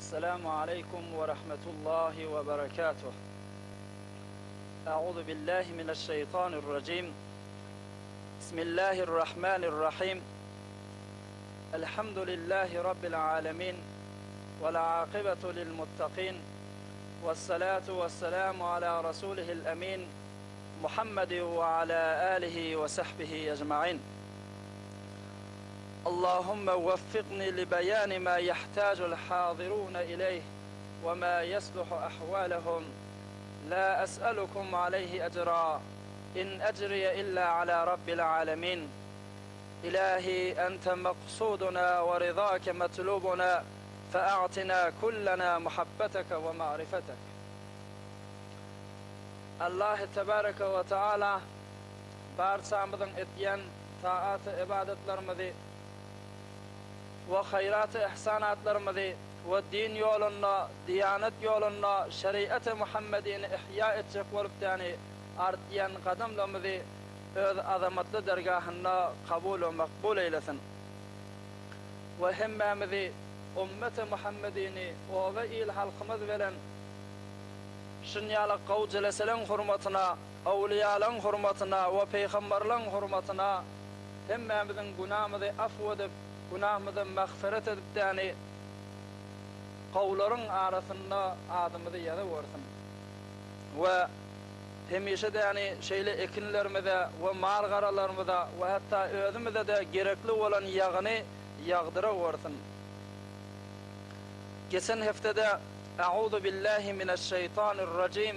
Esselamu aleýkum we rahmetullahi we berekatuh. A'uzu billahi mineşşeýtanirrajim. Bismillahirrahmanirrahim. Elhamdülillahi rabbil alamin. Vel akibetu lil muttaqin. Vessalatu vesselamu ala rasulihil emin. Muhammed we ala alihi we sahbihi ecmaîn. Allahümme weffikni li beyani ma yahtacul hazirun ileyh we ma yesluhu ahwalehum. La es'elukum aleyhi ecra. İn ecriye illa ala rabbil alemin. İlahi ente maksuduna ve rizake metlubuna fe'atina kullena muhabbeteke ve ma'rifetek. Allah tebareke we taala barçamyzyň etýän taat-y-ybadatlarymyzy we haýrat-y-ihsanatlarymyzy we din ýolunda, diýanet ýolunda şeriat-y Muhammedini ihýa etjek bolup däni artýan gadamlarymyzy Öz azamatly dergahynda kabul we makbul eýlesin we hemmämizi ummeti Muhammedini oba-il halkymyz bilen şunýaly gowy jeleseleň hurmatyna Awliýalaň hurmatyna we peýgamberleň hurmatyna hemmämiziň günamyzy afw edip, günahymyzy magfyret edip däni gowularyň arasynda adymyzy ýazawersin we hemişe däni şeýle ekinlerimize we mal-garalarymyza we hatda özümize-de gerekli bolan ýagyny ýagdyrawersin. Geçen hepdede A'uzu billahi mineşşeýtanirrajim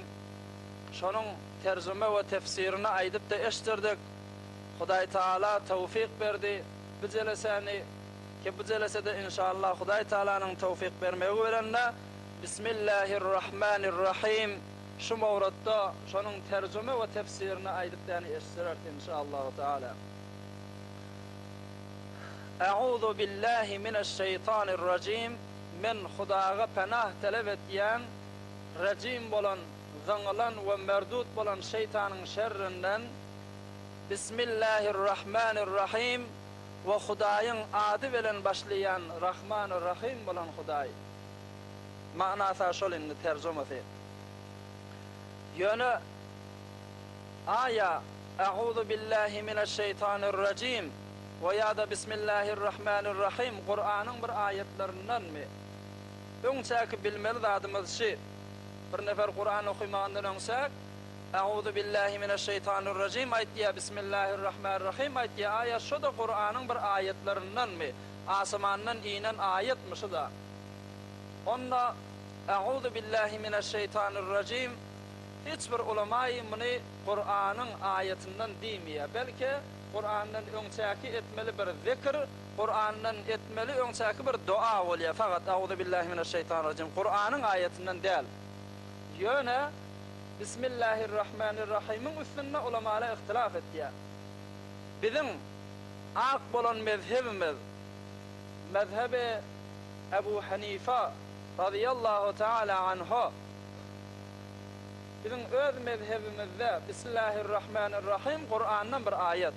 Şonuň terjime we tefsirini aýdyp-da eşdirdik. Hudaý Taala towfyk berdi bu jelesäni ki bu jelesede inşallah Hudaý Taalanyň towfyk bermegi bilen-de Bismillahirrahmanirrahim şu mowratda şonuň terjime we tefsirini aýdyp däni eşdireris inşallahu taala. A'uzu billahi mineşşeýtanirrajim Men Hudaga penah telep etýän rejim bolan zyňylan we merdut bolan şeýtanyň şerrinden, Bismillahirrahmanirrahim we Hudaýyň ady bilen başlaýan Rahmany-Rahym bolan Hudaý. Manasy şol indi terjümesi. Ýöne aýa A'uzu billahi mineşşeýtanirrajim we ýa-da Bismillahirrahmanirrahim Kuranyň bir aýatlaryndanmy? Öňçäki bilmeli zadymyz şi. Bir nefer Kuran okymagyndan öňçäk, A'uzu billahi mineşşeýtanirrajim aýtýar, Bismillahirrahmanirrahim aýtýar, aýa şo-da Kuranyň bir aýatlaryndanmy? Asmandan inen aýatmy şu-da? Onda A'uzu billahi mineşşeýtanirrajim hiç bir ulamaýy muny Kuranyň aýatyndan diýmeýär. Belki Kurandan öňçäki etmeli bir zikr, Kurandan etmeli öňçäki bir doga bolýar fakat Auzubillahi mineşşeýtanirrajim Kuranyň aýatyndan däl. Ýöne Bismillahirrahmanirrahimiň üstünde ulamalar ihtilaf etýär. Biziň ak bolan mezhebimiz mezhebi Ebu Hanifa razyýallahu taala anhu biziň öz mezhebimizde Bismillahirrahmanirrahim Kurandan bir aýat.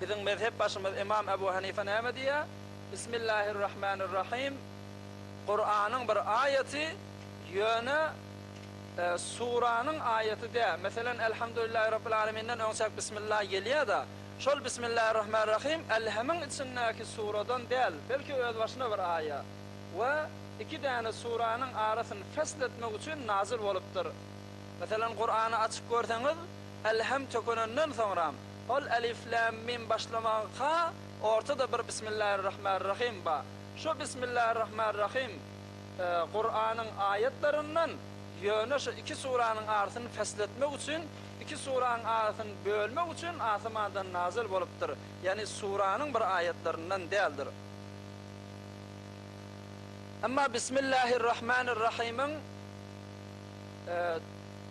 Biziň mezhep başymyz Ymam Ebu Hanife näme diýýär? Bismillahirrahmanirrahim Kuranyň bir aýaty, ýöne suranyň aýaty däl. Meselem, Elhamdülillahi Rabbil Aleminden öňçäk Bismillah gelýär-de, şol Bismillahirrahmanirrahim Elhemiň içindäki suradan däl, belki özbaşyna bir aýa we iki däne suranyň arasyny fesl etmek üçin nazyl bolupdyr. Meselem, Kurany açyp görseňiz, Elhem tökenenden soňram, Ol Elif Läm Mim başlamagyka ortada bir Bismillahirrahmanirrahim ba. Şo Bismillahirrahmanirrahim Kuranyň aýatlaryndan ýöne şo iki suranyň arasyny fesletmek üçin, iki suraň arasyny bölmek üçin asymandan nazyl bolupdyr. Ýagny suranyň bir aýatlaryndan däldir. Emma Bismillahirrahmanirrahimiň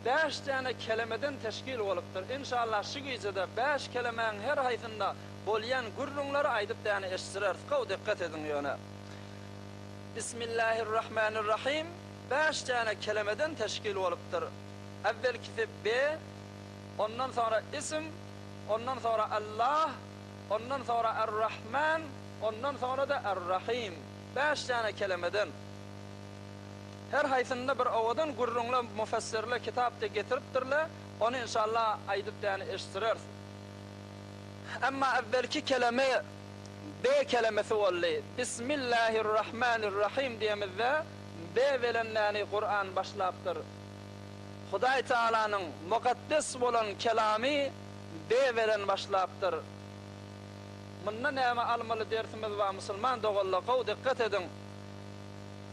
Bäş däne kelemeden teşkil bolupdyr. Inşallah şu gijede bäş kelemäň her haýsynda bolýan gürrüňleri aýdyp däne eşdireris. Gowy dikgat ediň ýöne. Bismillahirrahmanirrahim bäş däne kelemeden teşkil bolupdyr. Äwwelkisi B, ondan soňra ism, ondan soňra Allah, ondan soňra Ar-Rahman, ondan soňra-da Ar-Rahim. Bäş däne kelemeden. Her haýsynda bir owadan gürrüňle mufessirle kitapda getiripdirle, ony inşallah aýdyp däni eşitdireris. Emma äwwelki keleme B kelemesi boldy. Bismillahirrahmanirrahim diýemizde B bilen däni Kuran başlapdyr. Hudaý Tagalanyň mukaddes bolan kelamy B bilen başlapdyr. Munda näme almaly dersimiz bar musulman doganlar gowy dikgat ediň.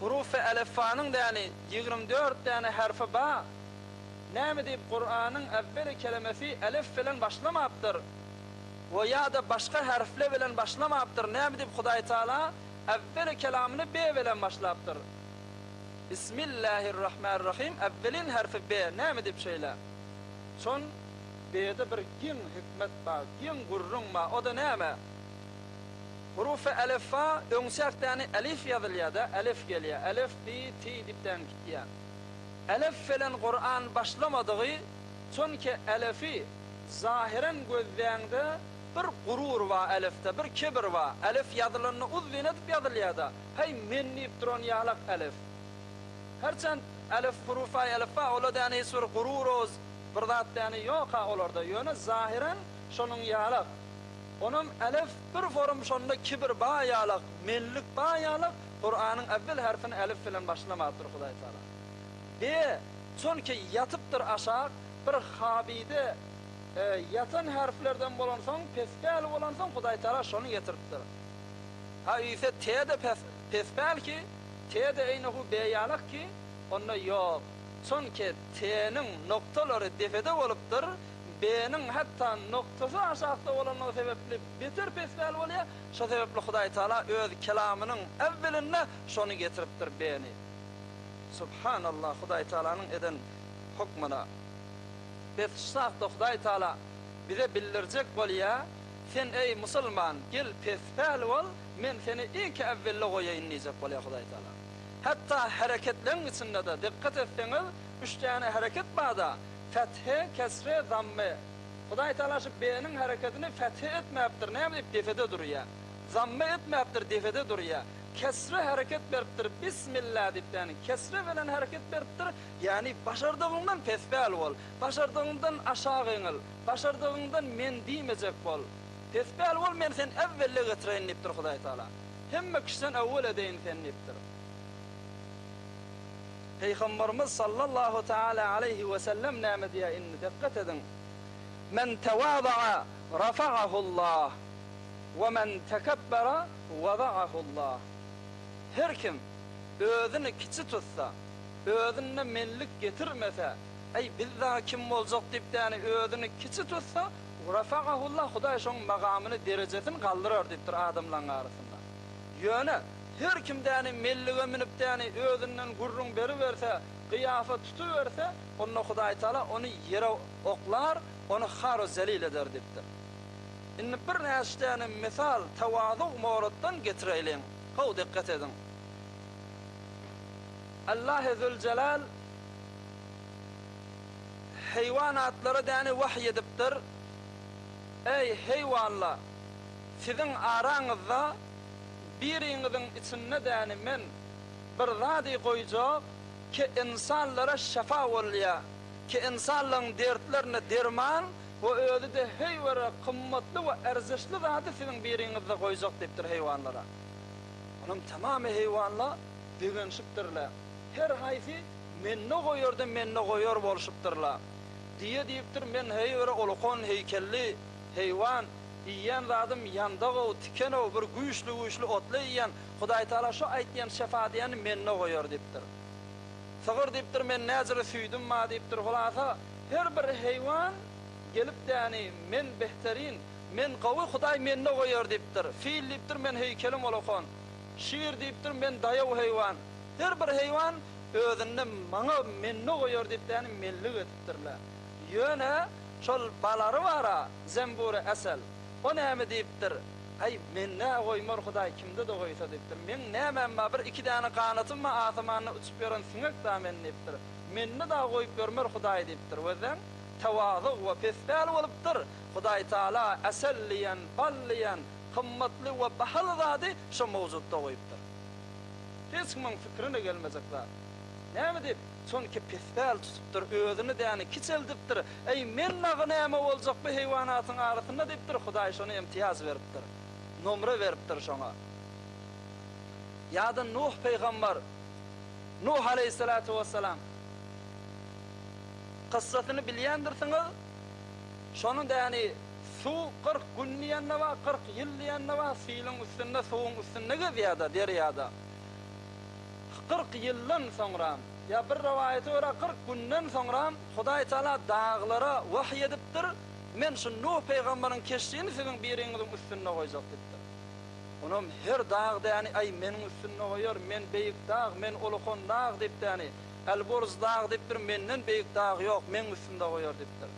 Hurufy elifbanyň däni 24 däne herfi ba. Näme diýip Kuranyň äwweli kelemesi elif bilen başlamapdyr we ýa-da başga herfle bilen başlamapdyr näme diýip Hudaý Taala äwweli kelamyny B bilen başlapdyr. Bismillahirrahmanirrahim äwwelin herfi B näme diýip şeýle? Şon B-de bir giň hikmet bar, giň gürrüň bar, o-da näme? Hurufy elifba öňçäk däni elif ýazylýar-da, elif gelýär, elif, bi, ti diýip däni gitýär. Elif bilen Kuran başlamadygy, çünki elifi zahyren gözläňde bir gurur bar elifde, bir kibir bar. Elif ýazylanda uzyn edip ýazylýar-da, Heý, men diýip duran ýalak elif. Herçend elif hurufy elifba, ola däni hiç bir gurur-oz bir zat däni ýok-ha olarda, ýöne zahyren şonuň ýalak. Onam elif bir forum şonda kibir ba ýalak, menlik ba ýalak, Kuranyň äwwel herfini elif bilen başlamapdyr Hudaý Taala. B, çonki ýatypdyr aşak, bir habide ýatan herflerden bolansoň, pespäl bolansoň Hudaý Taala şony getiripdir. Ha üýse T-de pespäl ki, T-de eýnehu B ýalak ki, onda ýok. Çonki T-niň noktalary depede bolupdyr, B-niň hatda noktasy aşakda bolanlygy sebäpli beter pespäl bolýar. Şo sebäpli Hudaý Taala öz kelamynyň äwwelinde şony getiripdir B-ni. Subhanallah Hudaý Taalanyň eden hukmyna. Bes şu sagtda Hudaý Taala bize bildirjek bolýar, Sen eý musulman gel pespäl bol, men seni ilki äwwelde goýaýyn diýjek bolýar Hudaý Taala. Hatda hereketleň içinde-de dikkat etseňiz üç däne hereket bar-da, fethe, kesre, zamme. Hudaý Taala şu B-niň hereketini fethe etmäpdir, näme diýip depede durýar. Zamme etmäpdir, depede durýar. Kesre hereket beripdir, Bismillah diýip, ýagny kesre bilen hereket beripdir, ýagny başardygyňdan pespäl bol, başardygyňdan aşak eňil, başardygyňdan men diýmejek bol. Pespäl bol, men seni äwwelle getireýin diýipdir Hudaý Taala. Hemme kişiden äwwel edeýin seni diýipdir. Pygamberimiz sallallahu taala aleýhi we sellem näme diýýär indi dikgat ediň. Men tewada'a rafa'ahullah we men tekebbera wada'ahullah. Her kim özüni kiçi tutsa, özünde menlik getirmese, Äý biz dagy kim boljak diýip däni özüni kiçi tutsa, rafa'ahullah Hudaý şoň magamyny, derejesini galdyrar diýipdir adamlaň arasynda. Ýöne her kim däni mellige münüp däni özünden gürrüň beriberse, gyýafa tutuberse, onda Hudaýtagala ony ýere oklar, ony har-u zelil eder diýipdir. Indi birnäçe däne mysal tawazug moratdan getireýliň. Gowy dikgat ediň. Allahy Züljelal heýwanatlara däne wahyý edipdir, Eý, heýwanlar! Siziň araňyzda biriňiziň içinde däni men bir zady goýjak, ki ynsanlara şefa bolýar, ki ynsanlaryň dertlerine derman we özi-de heýwere gymmatly we erzişli zady siziň biriňizde goýjak diýipdir heýwanlara. Onam tamamy heýwanlar begenişipdirler. Her haýsy mende goýar-da mende goýar bolşupdyrlar. Düýe diýipdir, men heýwere ulukan heýkelli heýwan, iýýän zadym ýandag-ow, tiken-ow, bir güýçli-güýçli otly iýýän, Hudaýtagala şo aýtýan şefa diýeni mende goýar diýipdir. Sygyr diýipdir, men näjüre süýdüm bar diýipdir. Hulasa, her bir heýwan gelip däni, men behterin, men gowy, Hudaý mende goýar diýipdir. Fil diýipdir, men heýkelim ulukan. Şir diýipdir, men daýaw heýwan. Her bir heýwan özünde maňa mende goýar diýip däni menlik edipdirler. Ýöne şol balary bar-a, zembury esel. O näme diýipdir? Aý, mende-ä goýmar Hudaý, kimde-de goýsa diýipdir. Meň nämäm bar, bir iki däne ganatym bar, asamanda uçup ýören siňek-dä men diýipdir. Mende dagy goýup ýörmer Hudaý diýipdir. Gözläň, tewazug we pespäl bolupdyr. Hudaý Taala esel diýen, bal diýen gymmatly we bahaly zady şo mowzukda goýupdyr. Hiç kimiň pikrine gelmejek zat. Näme diýip? Çonki pespäl tutupdyr, özüni däni kiçeldipdir. Eý, men dagy näme boljak bu heýwanatyň arasynda diýipdir, Hudaý şona imtiýaz beripdir. Nomra beripdir şoňa. Ýa-da Nuh pygambar, Nuh aleýhissalatu wessalam, kyssasyny bilýändirsiňiz, şonuň däni suw 40 gün diýende bar, 40 ýyl diýende bar, siliň üstünde, suwuň üstünde gezýär-de, derýada. 40 ýyldan soňram, ýa bir rowaýata görä 40 günden soňram Hudaý Taala daglara wahyý edipdir, Men şu Nuh pygambaryň keşdini siziň biriňiziň üstünde goýjak diýipdir. Onam her dag däni aý meniň üstünde goýar, men beýik dag, men ulukan dag diýip däni, Elburz dag diýipdir, menden beýik dag ýok, meň üstümde goýar diýipdir.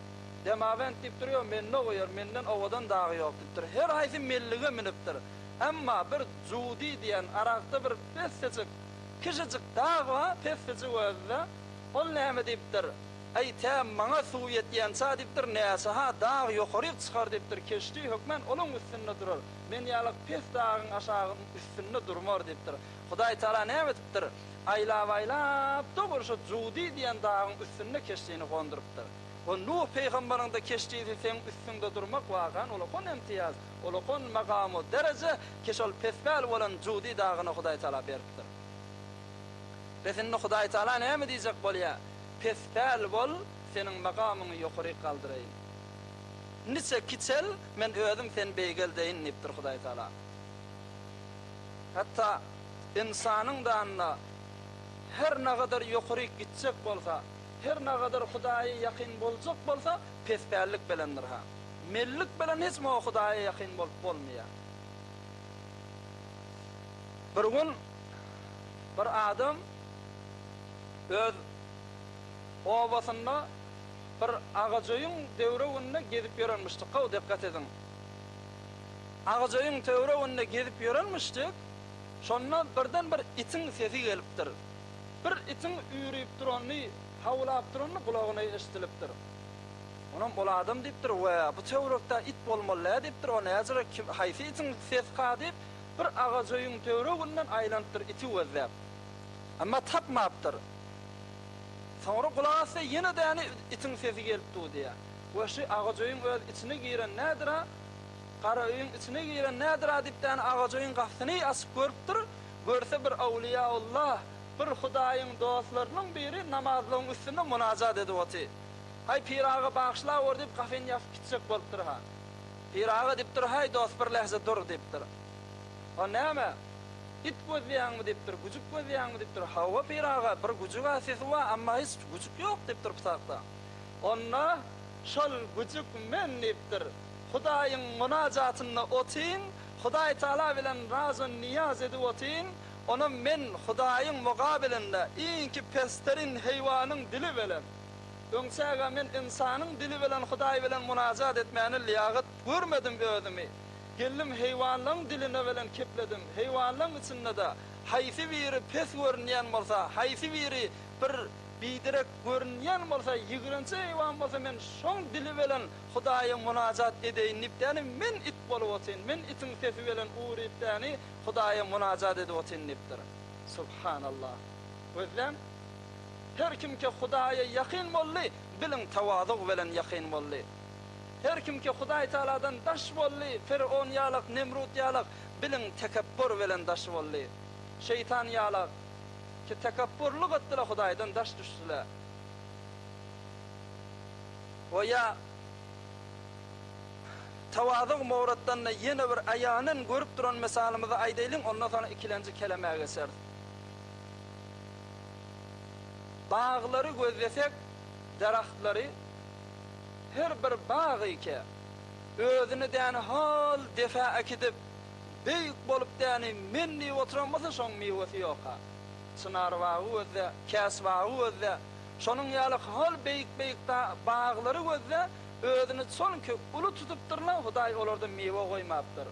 Demawend diýipdir, ýok, mende goýar, menden owadan dag ýok diýipdir. Her haýsy mellige münüpdir. Emma bir Judi diýen Arakda bir pessejik, kişijik dag bar, pessejik özi-de. Ol näme diýipdir? Aý, tä maňa suw ýetýänçä diýipdir, näçe-ha dag ýokaryk çykar diýipdir, keşdi hökmän olaň üstünde durar, men ýalak pes dagyň aşagyň üstünde durmar diýipdir. Hudaý Taala näme edipdir? Aýlap-aýlap, dogry şo Judi diýen dagyň üstünde keşdini gondurypdyr. We Nuh pygambaryň-da keşdisi seň üstüňde durmak wakan ulakan imtiýaz, ulakan makam-u dereje ki şol pespäl bolan Judi dagyna Hudaý Taala beripdir. Bes indi Hudaý Taala näme diýjek bolýa? Pespäl bol, seniň makamyňy ýokaryk galdyraýyn. Niçe kiçel, men özüm seni beýgeldeýin diýipdir Hudaý Taala. Hatda ynsanyň danda her nagadar ýokaryk gitjek bolsa, her nagadar Hudaýa ýakyn boljak bolsa, pespällik bilendir-ha. Mellik bilen hiç muňa Hudaýa ýakyn bolup bolmaýar. Bir gün bir adam öz obasynda bir agajöýüň döwreginde gezip ýörenmişdik. Gowy dikgat ediň. Agajöýüň töwereginde gezip ýörenmişdik. Şonda birden bir itiň sesi gelipdir. Bir itiň üýrüp durany, hawlap durany gulagyna eşidilipdir. Onam ol adam diýipdir, We, bu töwerekde it bolmaly-dä diýipdir, o näjere kim, haýsy itiň sesi-ka diýip, bir agajöýüň töwereginden aýlanypdyr iti gözläp. Emma tapmapdyr. Soňra gulak assa ýene däni itiň sesi gelip dur diýýär. We şu agajöýüň öz içine giren nädir-a? Gara öýüň içine giren nädir-a diýip däni agajöýüň gapysyny açyp görüpdir. Görse bir awliýaullah, bir Hudaýyň dostlarynyň biri namazlygyň üstünde munajat edip otyr. Haý pir aga bagyşlawor diýip gapyny ýapyp gitjek bolupdyr-ha. Pir aga diýipdir, Haý dost bir lähze dur diýipdir. O näme? It gözleýäňmi diýipdir, güjük gözleýäňmi diýipdir. Hawa pir aga, bir güjüg-ä sesi bar, emma hiç güjük ýok diýipdir pytakda. Onda şol güjük men diýipdir. Hudaýyň munajatynda otyn, Hudaý Taala bilen razy-nyýaz edip otyn, onam men Hudaýyň mugabylynda iňki pesterin heýwanyň dili bilen. Öňçäge men ynsanyň dili bilen Hudaý bilen munajat etmäni lýagat görmedim özümi. Geldim heýwanlaň diline bilen kepledim. Heýwanlaň içinde-de haýsy biri pes görünýän bolsa, haýsy biri bir biderek görünýän bolsa, ýigrenji heýwan bolsa men şoň dili bilen Hudaýa munajat edeýin diýip däni men it bolup otyryn, men itiň sesi bilen uryp däni Hudaýa munajat edip otyryn diýipdir. Subhanallah. Gözläň. Her kimki Hudaýa ýakyn boldy, biliň tawazug bilen ýakyn boldy. Her kimki Hudaý Tagaladan daş boldy, Fyron ýalak, Nemrut ýalak, biliň tekepbur bilen daş boldy. Şeýtan ýalak, ki tekepburlyk etdiler Hudaýdan daş düşdüler. We ýa tawazug mowratdan-da ýene bir aýanen görüp duran mysalymyzy aýdaýlyň, ondan soňra ikilenji kelemä geçeris. Baglary gözlesek, daragtlary, her bir bag ike, özüni däni hol depä äkidip, beýik bolup däni men diýip oturan bolsa, şoň miwesi ýok-a. Çynar bagy gözle, käs bagy gözle, şonuň ýaly hol beýik-beýik baglary gözle, özüni çonki uly tutupdyrlar, Hudaý olarda miwe goýmapdyr.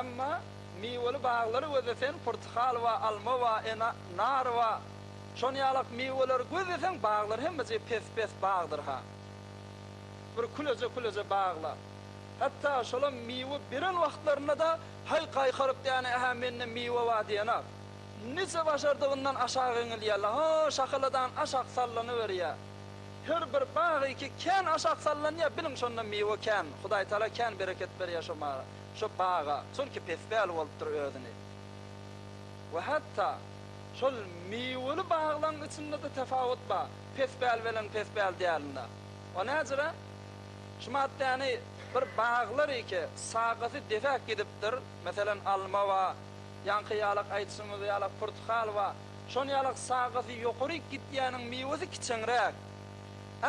Emma miweli baglary gözleseň, purtykal bar, alma bar, ena, nar bar. Şon ýalak miweleri gözleseň, baglar hemmesi pes-pes bagdyr-ha. Bir küleje-küleje baglar. Hatda şolam miwe beren wagtlarynda-da, haý gaýkaryp däne, ähä mende miwe bar diýenak. Niçe başardygyndan aşak eňilýär, ha, şahaladan aşak sallanyberýär. Her bir bag ki kän aşak sallanýar, biliň şonda miwe kän, Hudaýtagala kän bereket berýär şo maga, şo baga, çünki pespäl bolupdyr özüni. We hatda şol miweli baglaryň içinde-de tefawut bar, pespäl bilen pespäl dälinde. O näjire? Şu maddäni bir baglar ki sagasy defäk gidipdir, meselem alma bar, Ýaňky ýalak aýdyşyňyz ýalak purtukal bar. Şon ýalak sagasy ýokaryk gitýäniň miwesi kiçeňräk.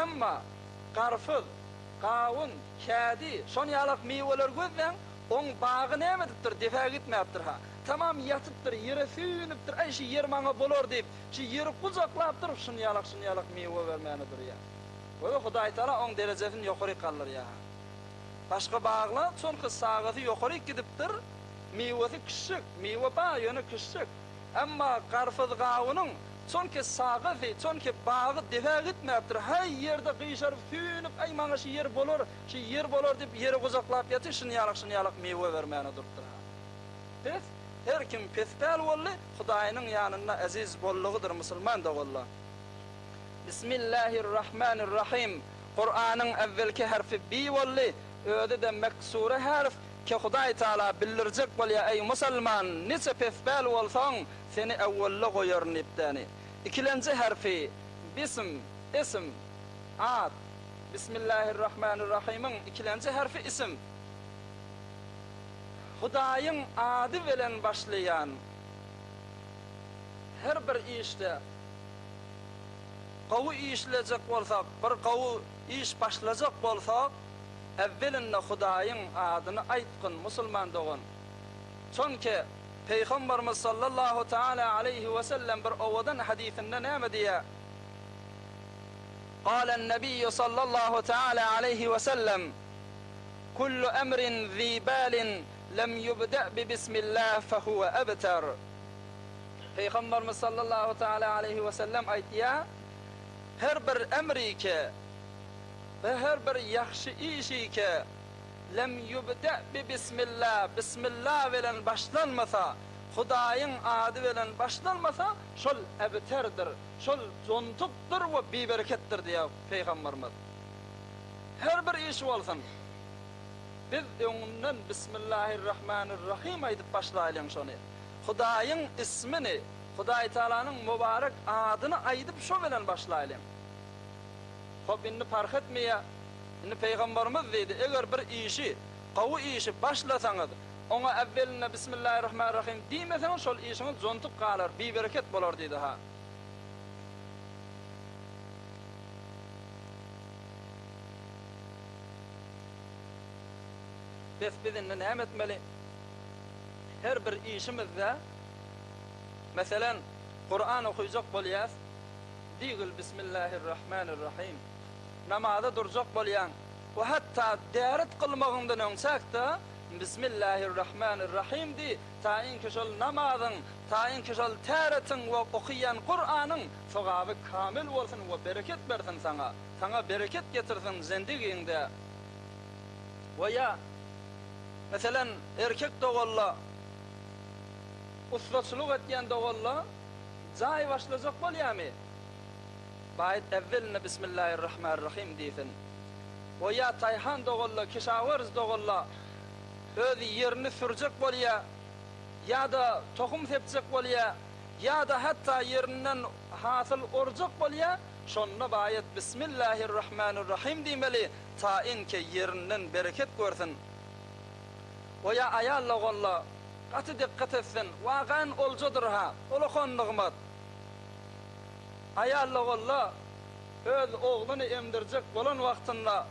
Emma garpyz, gawun, kädi, şon ýalak miweleri gözläň, oň bagy näme edipdir, depä gitmäpdir-ha. Tamam ýatypdyr, ýere süýnüpdir, aý şu ýer maňa bolar diýip, şu ýeri gujaklapdyr, şun ýalak, şun ýalak miwe bermäne durýar. Göýä Hudaýtagala oň derejesini ýokaryk galdyrýar-ha. Başga baglar, çünki sagasy ýokaryk gidipdir, Miwesi kiçjik, miwe bar, ýöne kiçjik. Emma garpyz-gawunyň çonki sagasy, çonki bagy depä gitmäpdir. Häý, ýerde gyşaryp, süýnüp, äý, maňa şu ýer bolar, şu ýer bolar diýip, ýeri gujaklap ýatyr, şunýalak-şunýalak miwe bermäne durupdyr-ha. Pes, her kim pespäl boldy, Hudaýynyň ýanynda eziz boldugydyr, musulman doganlar. Bismillahirrahmanirrahim. Kuranyň äwwelki herfi bi boldy, özi-de meksure herf, Ki Hudaý Taala bildirjek bolýar, Eý, musulman, niçe pespäl bolsaň, seni äwwelde goýaryn diýipdäni. Ikilenji herfi, Bism, ism, at. Bismillahirrahmanirrahymyň ikilenji herfi ism. Hudaýyň ady bilen başlaýan her bir işde gowy işlejek bolsak, bir gowy iş başlajak bolsak, Äwwelinde Hudaýyň adyny aýtgyn, musulman dogan. Çonki, Pygamberimiz sallallahu taala aleýhi we sellem bir owadan hadysynda näme diýýär? Galen-nebiýu sallallahu taala aleýhi we sellem, Kullu emrin zi balin lem ýubde bi bismillah fehuwe ebter. Pygamberimiz sallallahu taala aleýhi we sellem aýtýar, Her bir emri ki, We her bir ýagşy işi ki, lem ýubde bi bismillah, bismillah bilen başlanmasa, Hudaýyň ady bilen başlanmasa, şol ebterdir, şol jontukdyr we bibereketdir diýýär Pygamberimiz. Her bir iş bolsun, biz öňünden Bismillahirrahmanirrahim aýdyp başlaýlyň şony. Hudaýyň ismini, Hudaýtagalanyň mübarek adyny aýdyp şo bilen başlaýlyň. Hop, indi parh etmeýär. Indi pygamberimiz diýdi, Eger bir işi, gowy işi başlasaňyz, oňa äwwelinde Bismillahirrahmanirrahim diýmeseňiz, şol işiňiz jontuk galar, bibereket bolar diýdi. Ha. Bes, biz indi näme etmeli? Her bir işimizde, meselem, Kuran okyjak bolýas, Diýgil Bismillahirrahmanirrahim. Namaza durjak bolýaň we hatda täret kylmagyňdan öňçäk-de Bismillahirrahmanirrahim diý, taýynki şol namazyň, taýynki şol täretiň we okaýan Kuranyň sogaby kamil bolsun we bereket bersin saňa, saňa bereket getirsin zendigiňde. We ýa, meselem, erkek doganla, ussaçylyk etýän doganla, Jaý başlajak bolýamy? Baýt äwweline Bismillahirrahmanirrahim diýsin. O ýa taýhan dogalla, kişawerz dogalla öz ýerini sürjek bolýa, ýa-da tohum sepjek bolýa, ýa-da hatda ýerinden hasyl orjak bolýa, şonda baýat Bismillahirrahmanirrahim diýmeli, taýynki ýerinden bereket görsün. O ýa aýal dogalla Gaty dikkat etsin, wagan oljadyr-ha, ulakan nygmat. Aýal-ogulla öz ogluny emdirjek bolan wagtynda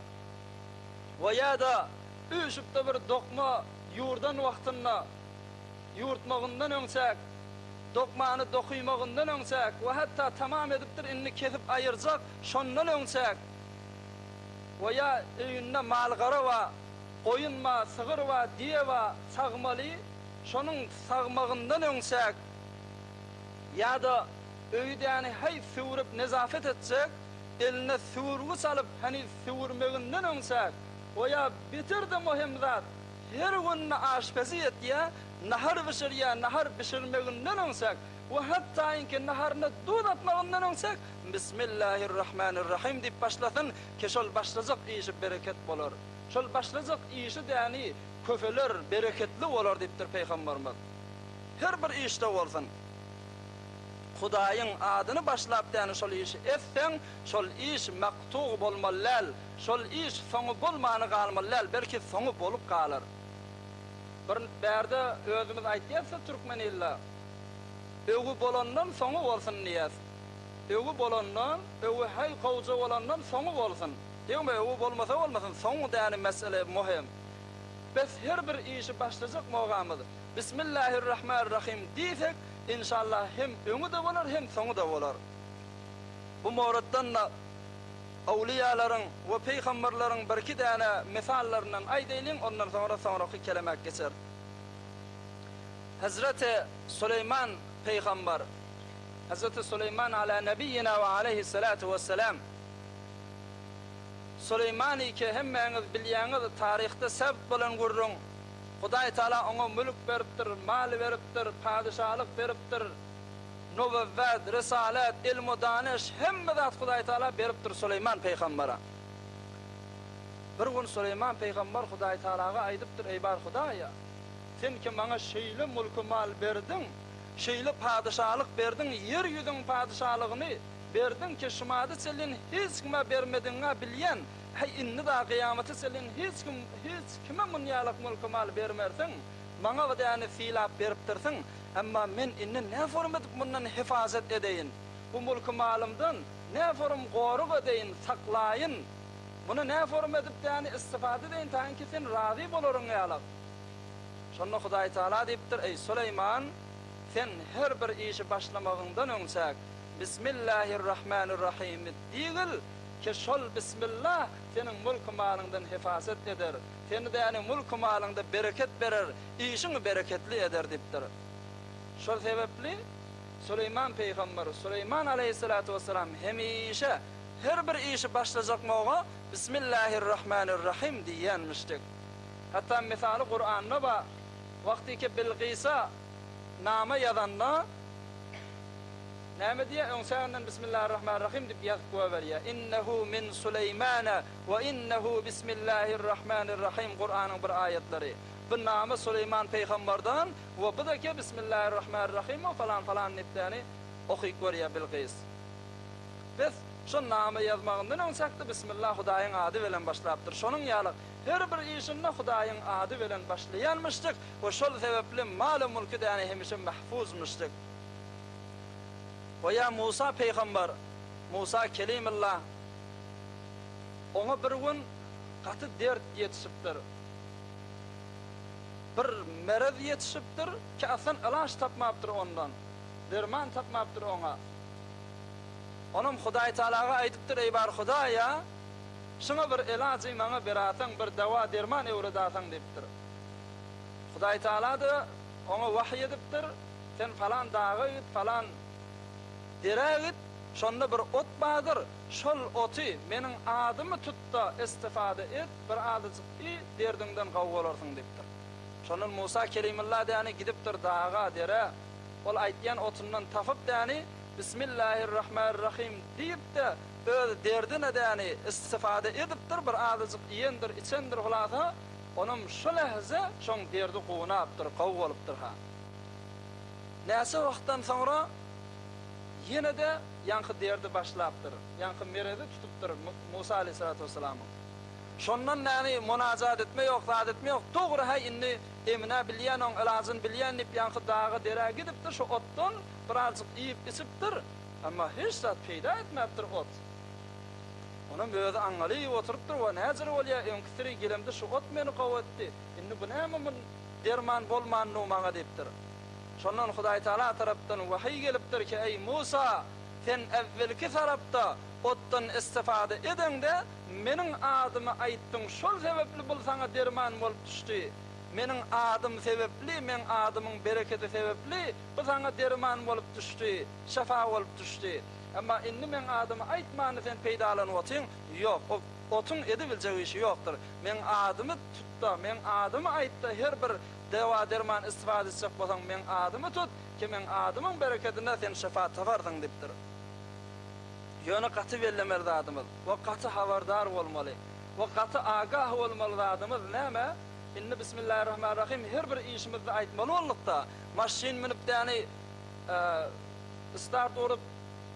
we ýa-da üýşüp-de bir dokma ýurdan wagtynda, ýurtmagyndan öňçäk, dokmany dokymagyndan öňçäk we hatda tamam edipdir, indi kesip aýyrjak, şondan öňçäk we ýa öýünde mal-gara bar, Goýun ba, sygyr ba, düýe ba, sagmaly, şonuň sagmagyndan öňçäk ýa-da öýdäni häý süwrüp nezafet etjek, eline süwürgiç alyp heniz süwürmeginden öňçäk, o ýa beter-de möhüm zat, her günde aşpezi etýä, nahar bişirýä, nahar bişirmeginden öňçäk. We hatda-inki naharyna duz atmagyndan öňçäk Bismillahirrahmanirrahim diýip başlasyn, ki şol başlajak işi bereket bolar. Şol başlajak işi däni köpeler, bereketli bolar diýipdir Pygamberimiz. Her bir işde bolsun. Hudaýyň adyny başlap däni şol işi etseň, şol iş maktug bolmaly däl, şol iş soňy bolmany galmaly däl, belki soňy bolup galar. Bir bärde özümiz aýtýas-da türkmen ilde, Öwi bolandan soňy bolsun diýýäs. Öwi bolandan, öwi häý gowja bolandan soňy bolsun. Degme öwi bolmasa bolmasyn, soňy däni mesele mohem. Bes her bir işi başlajak mogamyz Bismillahirrahmanirrahim diýsek, inşallah hem öňi-de bolar hem soňy-da bolar. Bu moratdan-da awliýalaryň we pygamberleriň birki däne mysallaryndan aýdaýlyň, ondan soňra soňraky kelemäk geçeris. Hezreti Süleýman pygamber, Hezreti Süleýman ala nebiýina we aleýhissalatu wessalam, Süleýmany ki hemmäňiz bilýäňiz taryhda sebt bolan gürrüň, Hudaý Taala oňa mülk beripdir, mal beripdir, padyşalyk beripdir, nübüwwet, risalet, ilmu danyş hemme zat Hudaý Taala beripdir Süleýman pygambere. Bir gün Süleýman pygamber Hudaý Taalaga aýdypdyr, Eý bar Hudaýa, sen ki maňa şeýle mulky mal berdiň, şeýle padyşalyk berdiň, ýer ýüzüň padyşalygyny berdiň ki şumada çenlin hiç kime bermediňä bilýän, Häý, indi da gyýamata çenlin hiç kim, hiç kime munýalak mülki-mal bermersiň, maňa bu däni sylap beripdirsiň, emma men indi näforum edip mundan hefazat edeýin, bu mülki-malymdan näforum gorag edeýin, saklaýyn, muny näforum edip däni istifada edeýin, taýynki sen razy bolaryň ýalak. Şonda Hudaýtagala diýipdir, Eý, Süleýman, sen her bir işi başlamagyňdan öňçäk, Bismillahirrahmanirrahimi diýgil, Ki şol Bismillah seniň mülki-malyňdan hefazat eder, seni däni mülki-malyňda bereket berer, işiňi bereketli eder diýipdir. Şol sebäpli Süleýman pygamber, Süleýman aleýhissalatu wessalam hemişe her bir işi başlajak moga Bismillahirrahmanirrahim diýýänmişdik. Hatda mysaly Kuranda bar, wagtyky Bilgysa nama ýazanda, Näme diýýär? Öň säginden Bismillahirrahmanirrahim diýip ýazyp goýberýär. Innehu min Suleýmana we innehu Bismillahirrahmanirrahim Kuranyň bir aýatlary. Bu nama Suleýman pygamberden we bu da ke Bismillahirrahmanirrahim we falan falan diýip däni okyp görýär Bilgys. Bes, şo nama ýazmagyndan öň çakdy Bismillah Hudaýyň ady bilen başlapdyr. Şonuň ýaly her bir işinde Hudaýyň ady bilen başlaýanmyşdyk we şol sebäpli maly-mülki däni hemişe mahfuzmyşdyk. Goýa Musa pygamber, Musa Kelimullah, oňa bir gün gaty dert ýetişipdir. Bir merez ýetişipdir ki, aslan ylaç tapmapdyr ondan, derman tapmapdyr oňa. Onam Hudaý Tagalaga aýdypdyr, Eý bar Hudaýa, şuňa bir elajy maňa berasaň, bir dawa-derman öwredasaň diýipdir. Hudaý Tagala-da oňa wahyý edipdir, Sen falan daga git, falan derä git, şonda bir ot bardyr, şol oty meniň adymy tut-da, istifada et, bir azajyk iý, derdiňden gowy bolarsyň diýipdir. Şondan Musa Kelimullah däni gidipdir daga, derä, ol aýtýan otundan tapyp däni, Bismillahirrahmanirrahim diýip-de, öz derdine däni istifada edipdir, bir azajyk iýendir, içendir, hulasa, onam şo lähze şoň derdi gunapdyr, gowy bolupdyr-ha. Näçe wagtdan soňra ýene-de ýaňky derdi başlapdyr, ýaňky merezi tutupdyr Musa aleýhissalatu wessalamyň. Şondan bäri monajat etme ýok, zat etme ýok, dogry häý indi emine bilýän oň ylajyny bilýän diýip ýaňky daga derä gidipdir, şo otdan birazjyk iýip içipdir, emma hiç zat peýda etmäpdir ot. Onam özi aňňalyp oturypdyr, wa näjür bolýa öňki siri gelemde şu ot meni gowy etdi, indi bu näme mun Derman bolmandygy maňa diýipdir. Şondan Hudaýtagala tarapdan wahyý gelipdir ki, Eý, Musa! Sen äwwelki tarapda otdan istifada edeňde, Meniň adymy aýtdyň, şol sebäpli bul saňa derman bolup düşdi. Meniň adym sebäpli, Meň adymyň berekedi sebäpli bu saňa derman bolup düşdi, şefa bolup düşdi. Emma indi Meň adymy aýtmany sen peýdalanyp otyň, ýok, o. Otuň edibiljek işi ýokdur. Meň adymy tut-da, meň adymy aýt-da, her bir dewa-derman istifade etjek bolsaň, meň adymy tut, ki meň adymyň berekedine sen şyfa taparsyň diýipdir. Ýöne gaty bellemeli zadymyz we gaty habardar bolmaly we gaty agah bolmaly zadymyz näme? Indi Bismillahirrahmanirrahim her bir işimizde aýtmaly bolduk-da, maşyn münüp däni start urup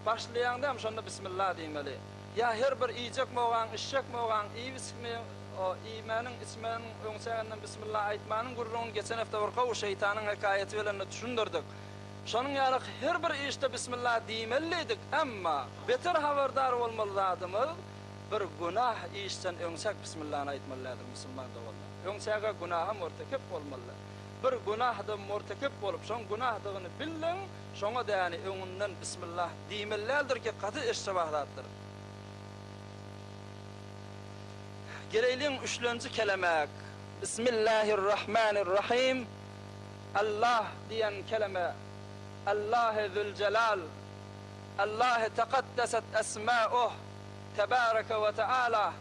başlaýaň dämi şonda Bismillah diýmeli. Ýa her bir iýjek mogaň, içjek mogaň, iýip-içmi, iýmäniň, içmäniň öňçäginden Bismillah aýtmanyň gürrüňini geçen hepde bir gowy şeýtanyň hekaýaty bilen-de düşündirdik. Şonuň ýaly her bir işde Bismillah diýmeli diýdik, emma beter habardar bolmaly zadymyz bir günah işden öňçäk Bismillany aýtmaly däldir musulman doganlar. Öňçäge günaha murtekep bolmaly däl. Bir günahda murtekep bolup şoň günahdygyny bildiň, şoňa däni öňünden Bismillah diýmeli däldir ki gaty eşşebah zatdyr. Geleýliň üçlenji kelemäk, Bismillahirrahmanirrahim. Allah diýen keleme, Allahy Züljelal, Allahy Tekaddeset Esmauh, Tebareke we Teala,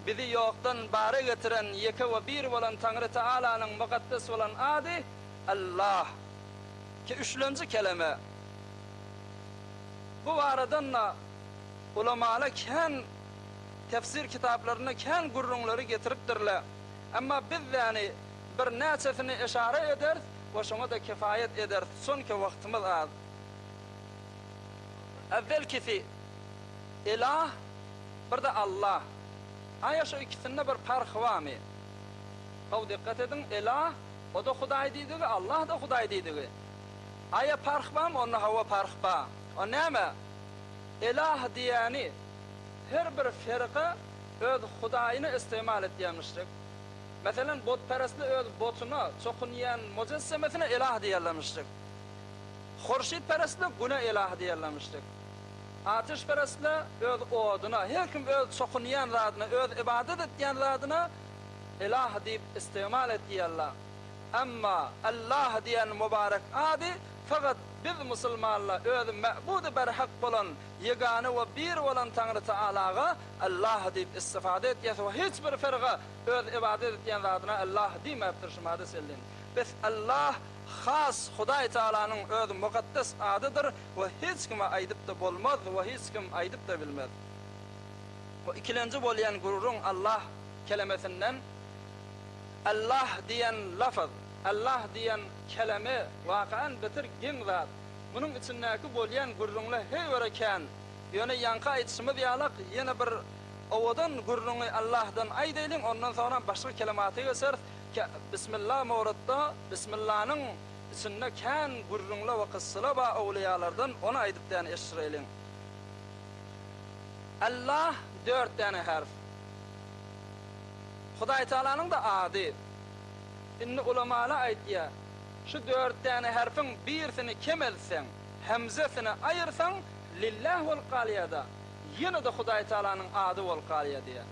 bizi ýokdan bara getiren ýeke we bir bolan Taňry Tealanyň mukaddes bolan ady Allah. Ki üçlenji keleme. Bu baradan-da ulamala kän tefsir kitaplarynda kän gürrüňleri getiripdirler. Emma biz däni Birnäçesini eşara ederis we şoňa-da kifaýat ederis, çünki wagtymyz az. Äwwelkisi, Ilah, bir-de Allah. Aýa şu ikisinde bir parh barmy? Gowy dikgat ediň, Ilah, o-da Hudaý diýdigi, Allah-da Hudaý diýdigi. Aýa parh barmy? Onda hawa parh bar. O näme? Ilah diýýäni her bir firka öz hudaýyny istimal etýärmişdik. Meselem, butperestler öz botuna, çokunýan mujessemesine ilah diýerlermişdik. Hurşytperestler Güne ilah diýerlermişdik. Ateşperestler öz oduna, her kim öz çokunýan zadyna, öz ybadat etýän zadyna ilah diýip istimal etýärler. Emma Allah diýen mübarek ady fakat biz musulmanlar öz Mäbudy berhak bolan, ýegane we bir bolan Taňry Taalaga Allah diýip istifade etýäs we hiç bir firga Öz ybadat etýän zadyna Allah diýmäpdir şu mada sellin. Bes Allah has Hudaý Taalanyň öz mukaddes adydyr we hiç kime aýdypda bolmaz we hiç kim aýdypda bilmez. Bu ikilenji bolýan gürrüň Allah kelemesinden Allah diýen lafz, Allah diýen keleme wakaen beter geň zat. Munuň içindäki bolýan gürrüňler heýwere kän. Ýöne ýaňky aýdyşymyz ýalak ýene bir owadan gürrüňi Allahdan aýdaýlyň ondan soňra başga kelemata geçeris ki Bismillah mowrutda Bismillanyň içinde kän gürrüňler we kyssalar bar owliýalardan ony aýdyp däne eşdireýliň. Allah dört däne herf. Hudaý Tagalanyň-da ady. Indi ulamalar aýdýar, şu dört däne herfiň birisini kemeltseň, hemzesini aýyrsaň, Lillah bolup galýar-da, ýene-de Hudaý Tagalanyň ady bolup galýar diýýär.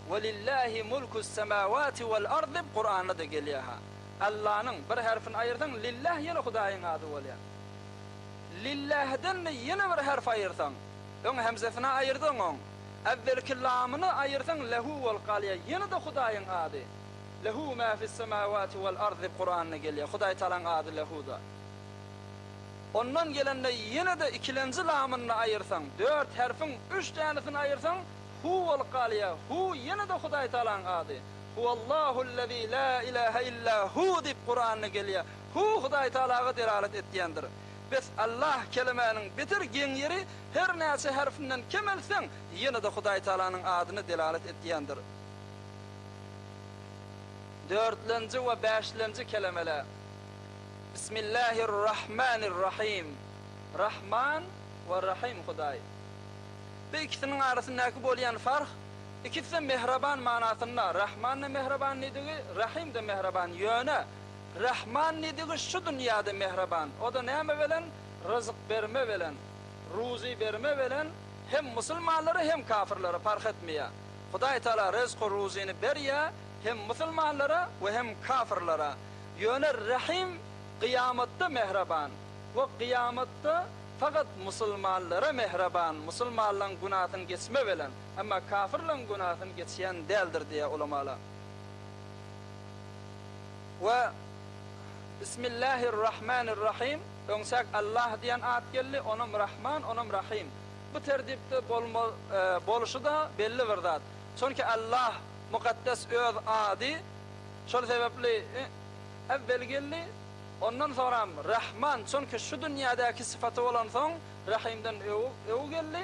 Welillahi mulkus semawati wal ard diýip Kuranda-da gelýär-ha. Allanyň, bir herfini aýyrsaň, Lillah ýene Hudaýyň ady bolýar. Lillahden-de ýene bir herf aýyrsaň, öň hemzesini aýyrdyň oň, äwwelki lamyny aýyrsaň lehu bolup galýar, ýene-de Hudaýyň ady. Lehu ma fis semawati wal ard diýip Kuranda gelýär. Hudaý Tagalaň ady lehuda. Ondan gelende ýene-de ikilenji lamyny aýyrsaň, dört herfiň üç dänesini aýyrsaň, Hu bolup galýar. Hu ýene-de Hudaý Tagalaň ady. Huwallahullezî lâ ilâhe illâ hu diýip Kuranda gelýär. Hu Hudaý Tagalaga delalat etýändir. Bes Allah kelemäniň beter geň ýeri her näçe herfinden kemeltseň, ýene-de Hudaý Tagalanyň adyna delalat etýändir. Dörtlenji we bäşlenji kelemeler. Bismillahirrahmanirrahim. Rahman we Rahym Hudaý. Bu ikisiniň arasyndaky bolýan farh, ikisi-de mähriban manasynda, Rahman-da mähriban diýdigi, Rahym-da mähriban, ýöne Rahman diýdigi şu dünýäde mähriban, o-da näme bilen? Ryzyk berme bilen, ruzy berme bilen hem musulmanlara hem kafirlere parh etmeýär. Hudaý Taala ryzky ruzyny berýär hem musulmanlara we hem kafirlere. Ýöne Rahym gyýamatda mähriban we gyýamatda. fakat musulmanlara mähriban, musulmanlaň günasyny geçme bilen, emma kafirleň günasyny geçýän däldir diýýär ulamalar. We Bismillahirrahmanirrahim, öňçäk Allah diýen at geldi, onam Rahman, onam Rahym. Bu tertipde bolma bolşy-da belli bir zat. Çünki Allah mukaddes öz ady, şol sebäpli äwwel geldi, ondan soňram Rahman, çünki şu dünýädäki sypaty bolansoň Rahymdan öň geldi,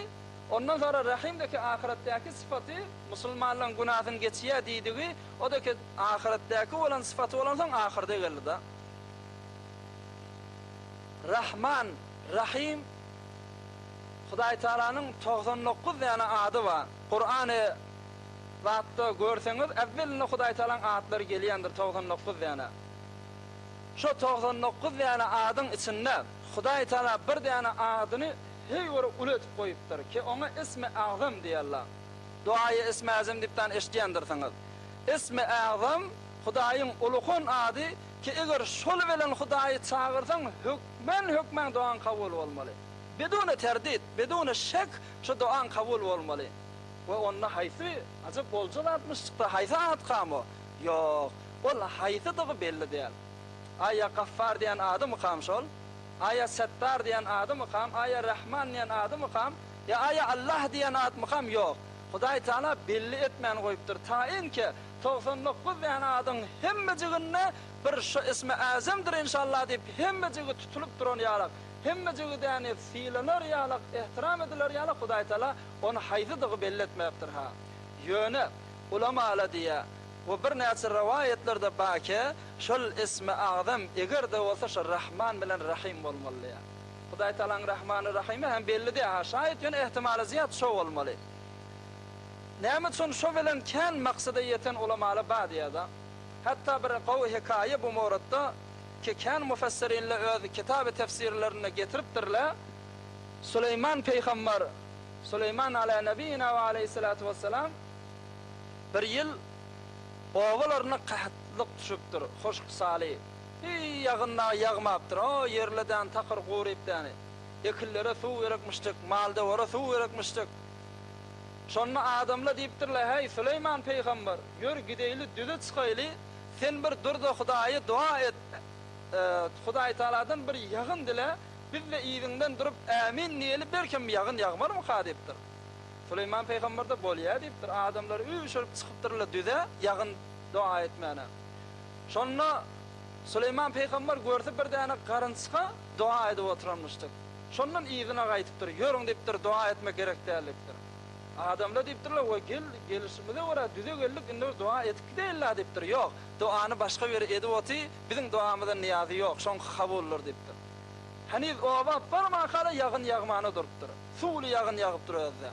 ondan soňra Rahymdaki ahyretdäki sypaty musulmanlaryň günasyny geçýär diýdigi, o-da ki ahyretdäki bolan sypaty bolansoň ahyrda geldi-da. Rahman, Rahym Hudaý Tagalanyň 99 däne ady bar. Kurany zatda görseňiz äwwelinde Hudaý Tagalaň atlary gelýändir 99 däne. Şo 99 däne adyň içinde Hudaý Tagala bir däne adyny heý bir uly edip goýupdyr ki oňa Ismi Agzam diýerler. Duaýy Ismi Azam diýipdan eşidýändirsiňiz. Ismi Agzam Hudaýyň ulukan ady ki eger şol bilen Hudaýy çagyrsaň hökmän hökmän dogaň kabul bolmaly. Biduni terdit, biduni şek şu dogaň kabul bolmaly. We onda haýsy ajap olja zatmyş çyksa haýsy atkam o? Ýok, ol haýsydygy belli däl. Aýa Gaffar diýen adymykam şol? Aýa Settar diýen adymykam? Aýa Rahman diýen adymykam? Ýa aýa Allah diýen atmykam? Ýok. Hudaý Taala belli etmän goýupdyr. Taýynki 99 däne adyň hemmejiginde bir şu ismi Azamdyr inşallah diýip hemmejigi tutulyp duran ýalak, hemmejigi däni sylanar ýalak, ehtiram ediler ýalak Hudaý Taala ony haýsydygy belli etmäpdir ha. Ýöne ulamala diýýä we birnäçe rowaýatlarda bake şol ismi Azam eger-de bolsa şo Rahman bilen Rahym bolmaly diýýä. Hudaý Taalaň Rahmany Rahymy hem belli dä ha şaýat ýöne ehtimaly zyýat şo bolmaly. Näme üçin şo bilen kän maksada ýeten ulamala ba diýýä-da. Hatda bir gowy hekaýa bu mowrutda ki kän mufessirinle öz kitaby tefsirlerinde getiripdirle, Süleýman peýgambar, Süleýman ala nebiýina we aleýhissalatu wessalam, bir ýyl obalaryna gahatlyk düşüpdir, huşk-saly, hiý ýagyn dagy ýagmapdyr, o ýerledän takyr guryp däni. Ekinlere suw gerekmişdik, mal-dowara suw gerekmişdik. Şonda adamlar diýipdirler, Häý, Süleýman pygamber, ýör gideýli, düze çykaýly, sen bir dur-da Hudaýa doga et, Hudaýtagaladan bir ýagyn dile, biz-de yzyňdan durup ämin diýeli, belkem ýagyn ýagmarmyka diýipdir. Süleýman pygamber-de bolýa diýipdir. Adamlar üýşürip çykypdyrlar düze ýagyn doga etmäne. Şonda Süleýman pygamber görse bir däne garynçga doga edip oturanmyşdyk. Şondan yzyna gaýdypdyr. Ýörüň diýipdir, doga etmek gerek däl diýipdir. Adamlar diýipdirler, We gel, gelişimize görä düze geldik, indi bir doga edip gideýin-la diýipdir. Ýok, dogany başga biri edip oty, biziň dogamyza nyýazy ýok, şoňky kabuldyr diýipdir. Heniz oba barmanka-da ýagyn ýagmana durupdyr. Suwly ýagyn ýagypdyr özi-de.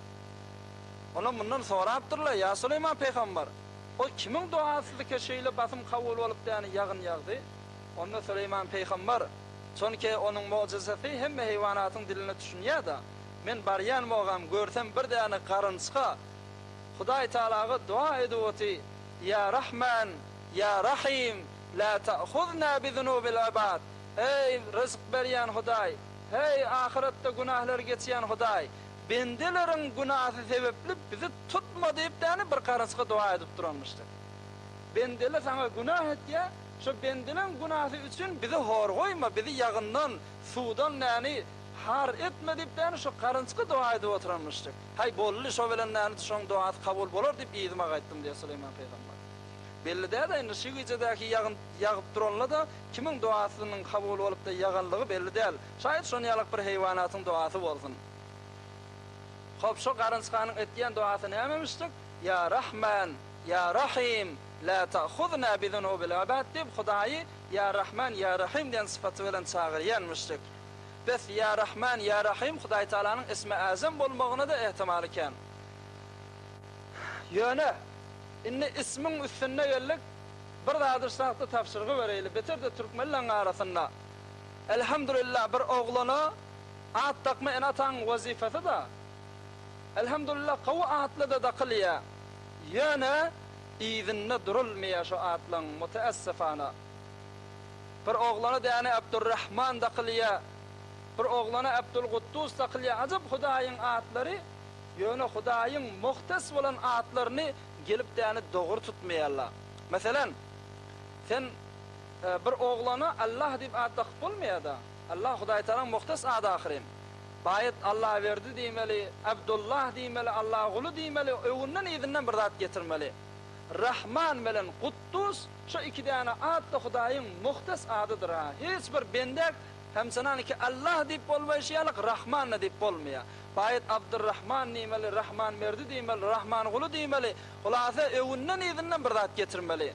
Olar mundan sorapdyrlar, Ýa Süleýman pygamber, o kimiň dogasydyka şeýle basym kabul bolup däni ýagyn ýagdy? Onda Süleýman pygamber, Çonki onuň mogjizasy hemme heýwanatyň diline düşünýär-de. Men barýan mogam, görsem bir däne garynçga Hudaý Tagalaga doga edip oty, Ýa Rahman, ýa Rahym, lä ta'huzna bi zunubil ibad, Eý, ryzk berýän Hudaý, heý, ahyretde günahlary geçýän Hudaý, bendeleriň günasy sebepli bizi tutma diýip däne bir garynçga doga edip duranmyşdy. Bendele saňa günah etýär, Şo bendeleň günasy üçin bizi hor goýma, bizi ýagyndan, suwdan näni har etme diýip däni şo garynçga doga edip oturanmyşdyk. Haý, boldy, şo bilen näni şoň dogasy kabul bolar diýip yzyma gaýtdym diýýär Süleýman pygamber. Belli däl-ä indi şy gijedäki ýagyn ýagyp duranla-da kimiň dogasynyň kabul bolup-da ýaganlygy belli däl. Şaýat şon ýalak bir heýwanatyň dogasy bolsun. Hop, şo garynçganyň etýän dogasy nämemişdik? Ýa Rahman, Ýa Rahym, Lä ta'huzna bi zunubil ibad diýip Hudaýy Ýa Rahman, Ýa Rahym diýen sypaty bilen çagyrýan müşrik. Bes, Ýa Rahman, Ýa Rahym Hudaý Tagalanyň ismi Azam bolmagyna-da ehtimaly kän. Ýöne, indi ismiň üstünde geldik, bir zady şu wagtda tabşyrgy bereýli, beter-de türkmenleň arasynda. Elhamdulillah bir oglana at dakma ene-ataň wezipesi-da. Elhamdulillah gowy atly-da dakylýa. Ýöne yzynda durulmaýar şo atlaň, müteessefana. Bir oglana däne Abdurrahman dakylýa. Bir oglana Abdulguddus dakylýar. Ajap Hudaýyň atlary, ýöne Hudaýyň muhtes bolan atlaryny gelip däni dogry tutmaýarlar. Meselem, sen bir oglana Allah diýip at dakyp bolmaýar-da. Allah Hudaýtagalaň muhtes ady ahyryn. Baýat Allaberdi diýmeli, Abdullah diýmeli, Allaguly diýmeli, öňünden-yzyndan bir zat getirmeli. Rahman bilen Kuddus şu iki däne at-da Hudaýyň muhtes adydyr-ha. Hiç bir bendäk hemçenaniki Allah diýip bolmaýşy ýalyk Rahman-da diýip bolmaýar. Baýat Abdurrahman diýmeli, Rahmanberdi diýmeli, Rahmanguly diýmeli, hulasa öňünden-yzyndan bir zat getirmeli.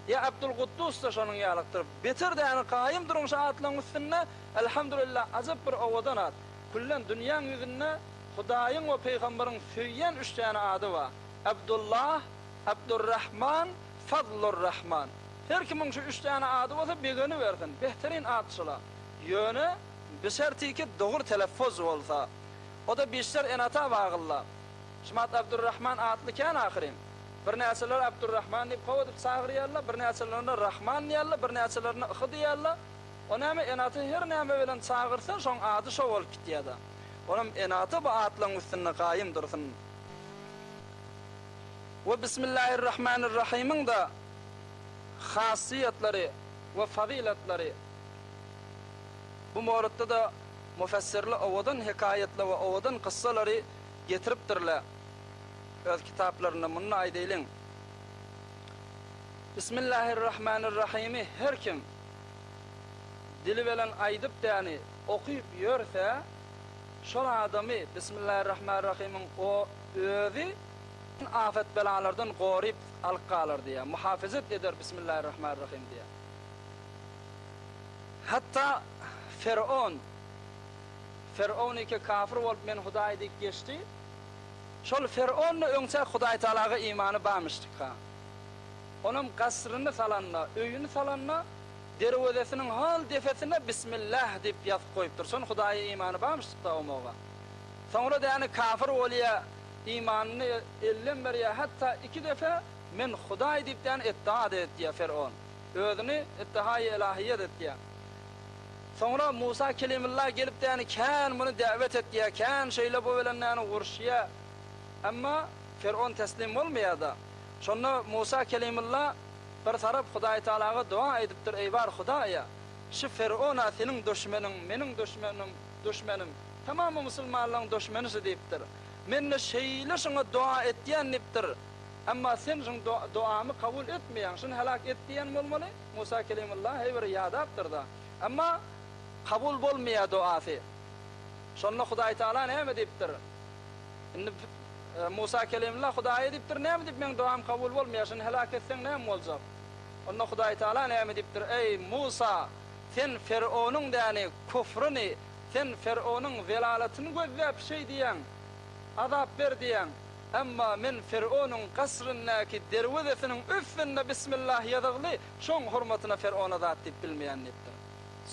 Ýa Abdulkuddus-da şonuň ýalykdyr. Beter däne gaýym duruň şu atlaryň üstünde, Elhamdulillah ajap bir owadan at. Küllen dünýäň ýüzünde Hudaýyň we Pygambaryň söýýän üç däne ady bar. Abdullah, Abdurrahman, Fazlurrahman. Her kimiň şu üç däne ady bolsa begenibersin. Behterin at şula. Ýöne bişertiki dogry teleffuz bolsa. O-da bişler ene-ata baglyla. Şumat Abdurrahman atly kän ahyryn. Birnäçeleri Abdurrahman diýip gowy edip çagyrýarlar, birnäçelerine Rahman diýýärler, birnäçelerine Yhy diýýärler. O näme ene-ata her näme bilen çagyrsa şoň ady şo bolup gitýär-de. Onam ene-ata bu atlaryň üstünde gaýym dursun. We Bismillahirrahmanirrahymyň-da hasyýetlary we fazylatlary. Bu moritde-de mufessirler owadan hekaýatlar we owadan kyssalary getiripdirler öz kitaplarynda. Muny-da aýdaýlyň. Bismillahirrahmanirrahymy her kim dili bilen aýdyp däni okyp ýörse, şol adamy Bismillahirrahmanirrahymyň o özi afet-belalardan goryp alyp galar diýýär. Muhafezet eder Bismillahirrahmanirrahym diýýär. Hatda Fer'on, Fer'oniki kafir bolup men Hudaý diýip geçdi. Şol Fer'on-da öňçäk Hudaý Tagalaga imany barmyşdyka. Onam gasryny salanda, öýüni salanda derwezesiniň hol defesine Bismillah diýip ýazyp goýupdyr. Şon Hudaýa imany barmyşdyk-da omoga. Soňra däni kafir bolýa, imanyny elden berýä, hatda iki defe men Hudaý diýip däni etdaa-da etýä Fer'on. Özüni etdahaýy elahiýet etýä. Soňra Musa Kelimullah gelip däni kän muny däwet etýä, kän şeýle bu bilen däni uruşýa. Emma Fer'on teslim bolmaýa-da. Şonda Musa Kelimullah bir tarap Hudaý Tagalaga doga edipdir, Eý bar Hudaýa! Şu Fer'on-a seniň duşmeniň, meniň duşmenim, duşmenim, tamamy musulmanlaryň duşmenisi diýipdir. Men-de şeýle şuňa doga etýän diýipdir. Emma sen şuň dogamy kabul etmeýäň, şuny heläk et diýen bolmaly. Musa Kelimullah heý bir ýadapdyr-da. Emma kabul bolmaýar dogasy. Şonda Hudaý Tagala näme diýipdir? Indi Musa Kelimullah Hudaýa diýipdir, Näme diýip meň dogam kabul bolmaýar, şuny heläk etseň näme boljak? Onda Hudaý Tagala näme diýipdir? Eý, Musa! Sen Ferownyň däni, kufruny, sen Ferownyň zelalatyny gözläp şeý diýýäň, azap ber diýýäň. Emma men Ferownyň kasryndaky derwezesiniň üstünde Bismillah ýazygly, şoň hormatyna Ferowna zat diýip bilmeýän diýipdir.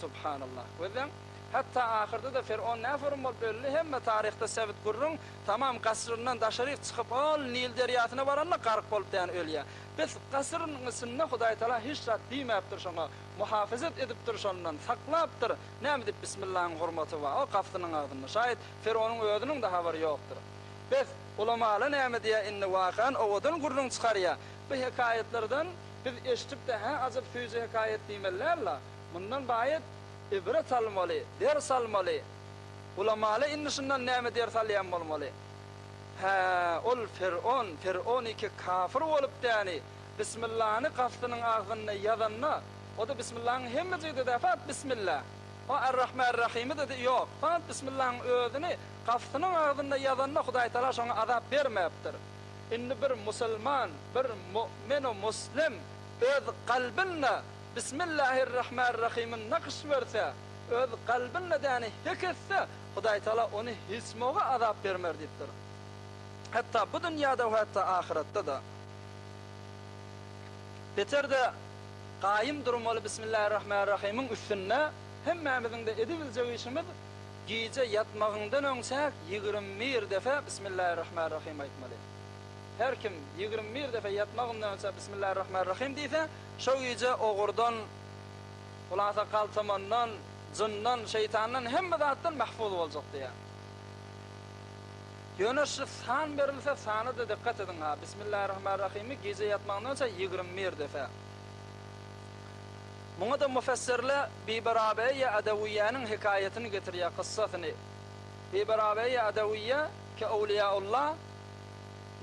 Subhanallah. Gözläň. Hatda ahyrda-da Fer'on näforum bolup öldi, hemme taryhda sebit gürrüň, tamam gasryndan daşaryk çykyp ol Nil derýasyna baranda gark bolup däni ölýär. Bes gasrynyň içinde Hudaýtagala hiç zat diýmäpdir şoňa, muhafazat edipdir şondan, saklapdyr, näme diýip Bismillahyň hormaty bar o gapysynyň agzynda, şaýat Fer'onyň özüniň-de habary ýokdur. Bes, ulamala näme diýýär indi wakan owadan gürrüň çykarýar. Bu hekaýatlardan biz eşidip-de hä ajap süýji hekaýat diýmeli däl-la. Mundan baýat Ibret almaly, ders almaly. Ulamaly indi şundan näme ders alýan bolmaly? Hä, ol Fer'on, Fer'oniki kafir bolup däni, Bismillany gafsynyň agzynda ýazanda, o-da Bismillahyň hemmejigde-dä fat Bismillah. O Ar-Rahmar-Rahymy-da ýok, fat Bismillahyň özüni gafsynyň agzynda ýazanda Hudaýtagala şoňa azap bermäpdir. Indi bir musulman, bir mu'minu muslim öz kalbynda Bismillahirrahmanirrahymyny nakyş berse, öz kalbynda däni hek etse, Hudaýtagala ony hiç moga azap bermer diýipdir. Hatda bu dünýäde we hatda ahyretde-de. Beter-de gaýym durmaly Bismillahirrahmanirrahymyň üstünde hemmämiziň-de edibiljek işimiz gije ýatmagyňdan öň çäk 21 defe Bismillahirrahmanirrahym aýtmaly. Her kim 21 defe ýatmagyndan öň çäk Bismillahirrahmanirrahym diýse, Şo gije ogurdan, hulasa galtamandan, jyndan, şeýtandan, hemme zatdan mahfuz boljak diýýär. Ýöne şu san berilse sana-da dikkat ediň ha, Bismillahirrahmanirrahimi gije ýatmagyňdan öňçä 21 defe. Muňa-da mufessirle Bibi Rabeýe Adawiýäniň hekaýatyny getirýär, kyssasyny. Bibi Rabeýe Adawiýe ki Owliýaullah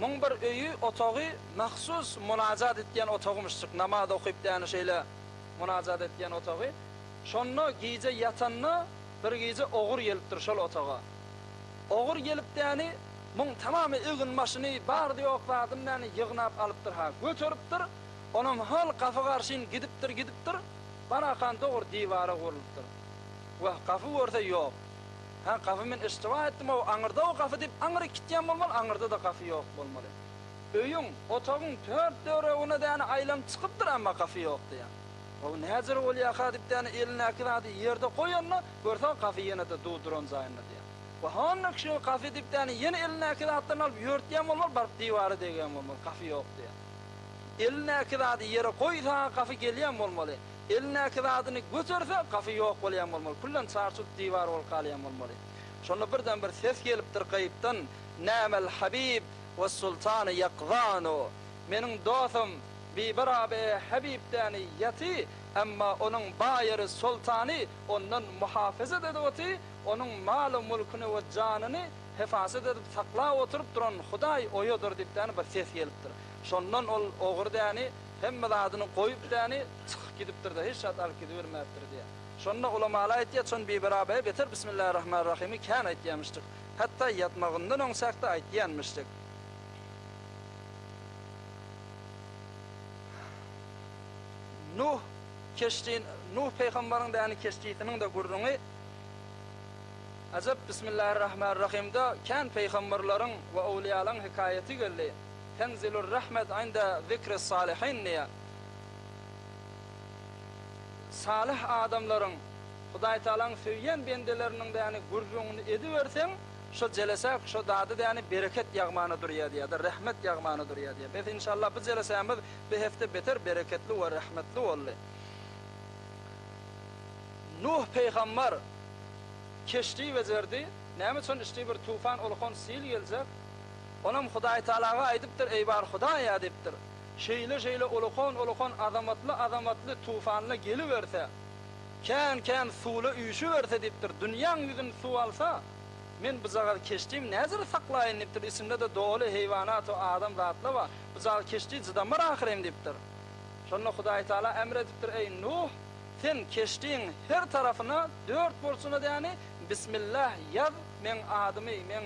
muň bir öýi, otagy mahsus munajat etýän otagymyşjyk, namaz okyp däni şeýle munajat etýän otagy. Şonda gije ýatanda bir gije ogur gelipdir şol otaga. Ogur gelip däni muň tamamy egin-başyny, bardy-ýok zadyny däni ýygnap alypdyr-ha, göteripdir. Onam hal gapy garşyn gidipdir, gidipdir, barakan dogry diwara urlupdyr. Wah, gapy görse ýok. Hä, gapy men eştiba etdim-ow, aňyrda-ow gapy diýip aňryk gitýän bolmaly, aňyrda-da gapy ýok bolmaly. Öýüň, otagyň tört töweregine däni aýlanyp çykypdyr, emma gapy ýok diýýär. How, näjere bolýarka diýip däni elindäki zady ýerde goýanda, görse gapy ýene-de du duran jaýynda diýýär. Wah, onda kişi gapy diýip däni ýene elindäki zatlaryny alyp ýörtýän bolmaly, baryp diwara degýän bolmaly, gapy ýok diýýär. Elindäki zady ýere goýsa gafy gelýän bolmaly. Elindäki zadyny göterse gafy ýok bolýan bolmaly. Küllen çarçurt diwar bolup galýan bolmaly. Şonda birden bir ses gelipdir gaýypdan, Nämel habib we sultany ýakzanu. Meniň dosum Bibi Rabe Habib däni ýaty, emma onuň baýary soltany ondan muhafezet edip oty, onuň malu-mulküni we janyny hefazet edip saklap oturyp duran Hudaý oýadyr diýip däni bir ses gelipdir. Şondan ol ogry däni hemme zadyny goýup däni çykyp gidipdir-de, hiç zat alyp gidibermäpdir diýýär. Şonda ulamalar aýtýar, çon Bibi-Rabeýe beter Bismillahirrahmanirrahimi kän aýtýarmyşdyk. Hatda ýatmagyndan öňçäk-de aýtýanmyşdyk. Nuh keşdi, Nuh pygambaryň däni keşdisiniň-de gürrüňi Ajap Bismillahirrahmanirrahimde kän pygamberleriň we owliýalaryň hekaýaty geldi. Tenzilur rahmet inde zikris salihin diýýär. Salyh adamlaryň, Hudaý Tagalaň söýýän bendeleriniň däni gürrüňini ediberseň, şo jelesä şo dady däni bereket ýagmana durýar diýýär-de, rehmet ýagmana durýar diýýär. Bes inşallah bu jelesämiz bu hepde beter bereketli we rehmetli boldy. Nuh pygamber keşdi bejerdi. Näme üçin içdi bir tufan ulkan sil geljek. Onam Hudaý Tagalaga aýdypdyr, Eý bar Hudaýa diýipdir. Şeýle-şeýle ulukan-ulukan azamatly-azamatly tufanla geliberse, kän-kän suwla üýşüberse diýipdir, dünýäň ýüzüni suw alsa, men bujagaz keşdim näzire saklaýyn diýipdir, içinde-de doly heýwanat we adam zatla bar, bujagaz keşdi jydamar ahyryn diýipdir. Şonda Hudaý Tagala emr edipdir, Eý Nuh! Sen keşdiň her tarapyna, dört burçuna däni Bismillah ýaz, meň adymy, meň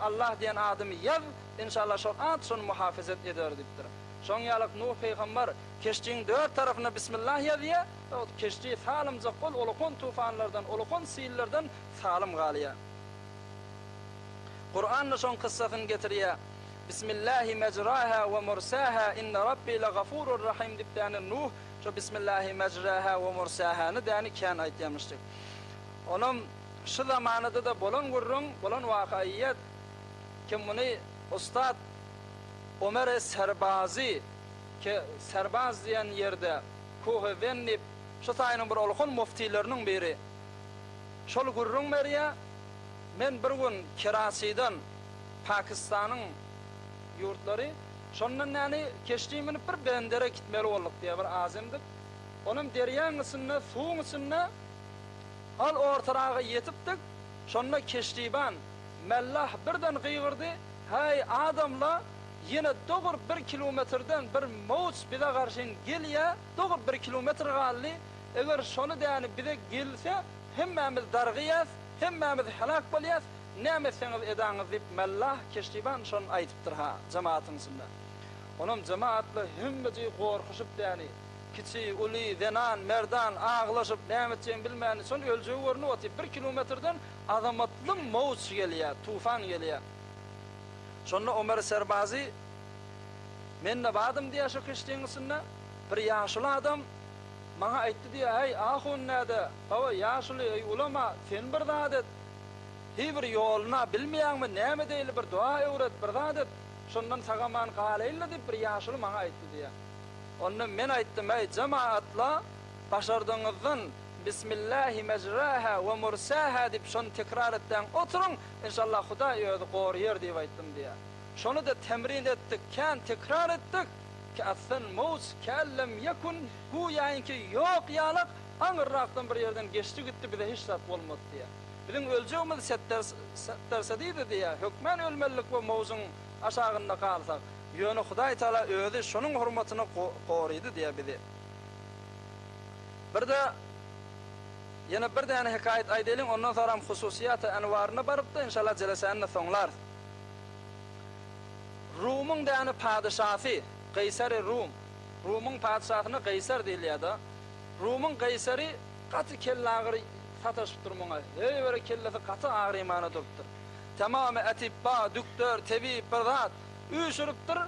Allah diýen adymy ýaz, inşallah şol at şony muhafezet eder diýipdir. Şoň ýalyk Nuh pygambar keşdiň dört tarapyna Bismillah ýazýar, keşdi salymjak ol ulukan tufanlardan, ulukan sillerden salym galýar. Kuranda şoň kyssasyny getirýär. Bismillahi mejraha we mursaha inne Rabbi legafurur rahim diýip däni Nuh Şo Bismillahi mejraha we mursähany däni kän aýtýamyşdyk. Onam şu zamanada-da bolan gürrüň, bolan wakaýyýet. Kim muny ussat Omer Serbazy, ke Serbaz diýen ýerde, Kuhy Wen diýip, şu taýynyň bir ulkan muftileriniň biri. Şol gürrüň berýär, Men bir gün Keraçydan, Pakistanyň ýurtlary, Şondan näni keşdi münüp bir bendere gitmeli bolduk diýýär bir azemdik. Onam derýaň içinde, suwuň içinde hal ortaraga ýetipdik. Şonda keşdiban Mellah birden gygyrdy, Häý, adamla, ýene dogry bir kilometrden bir mowç bize garşyn gelýä, dogry bir kilometr galdy. Eger şony däni bize gelse, hemmämiz dargyýas, hemmämiz heläk bolýas. Näme etseňiz edaňyz diýip Mellah keşdiban şony aýdypdyr-ha jemaatyň içinde. Onam jemaatla hemmejigi gorkuşyp däni, kiçi, uly, zenan, merdan aglaşyp näme etjegini bilmäni şon öljegi görnüp otyr. Bir kilometrden azamatly mowç gelýär, tufan gelýär. Şonda Omer Serbazy Men-de bardym diýýär şo keşdiň içinde. Bir ýaşuly adam maňa aýtdy diýýär, Häý, ahun näde? Hawa, ýaşuly, eý ulama, sen bir zat et. Hiý bir ýoluna bilmeýäňmi, näme edeýli bir doga öwret, bir zat et, şondan sag-aman galaýyl-la diýip bir ýaşuly maňa aýtdy diýýär. Onda men aýtdym, Äý, jemagat-la, başardygyňyzdan. Bismillahi mejraha we mursaha diýip şony tekrar etdäň oturyň, inşallah Hudaý özi goraýar diýip aýtdym diýýär. Şony-da temrin etdik, kän tekrar etdik, Ke'assen mowj ke'ellem ýekun, güýäýinki ýok ýalak, aňyrrakdan bir ýerden geçdi gitdi, bize hiç zat bolmady diýýär. Biziň öljegimiz setderse diýdi diýýär, hökmän ölmelidik bu mowjuň aşagynda galsak. Ýöne Hudaý Tagala özi şonuň hormatyna gorydy diýýär bizi. Bir-de ýene bir däne hekaýat aýdaýlyň, ondan soňram hususyýat-y enwaryna baryp-da, inşallah jelesäni-de soňlarys. Rumyň däne padyşasy, Gaýsary Rum. Rumyň padyşasyna Gaýsar diýilýär-de. Rumyň Gaýsary gaty kellagyry sataşypdyr muňa. Heý bir kellesi gaty agyrymana durupdyr. Tamamy atibba, dükder, tebip bir zat üýşüripdir,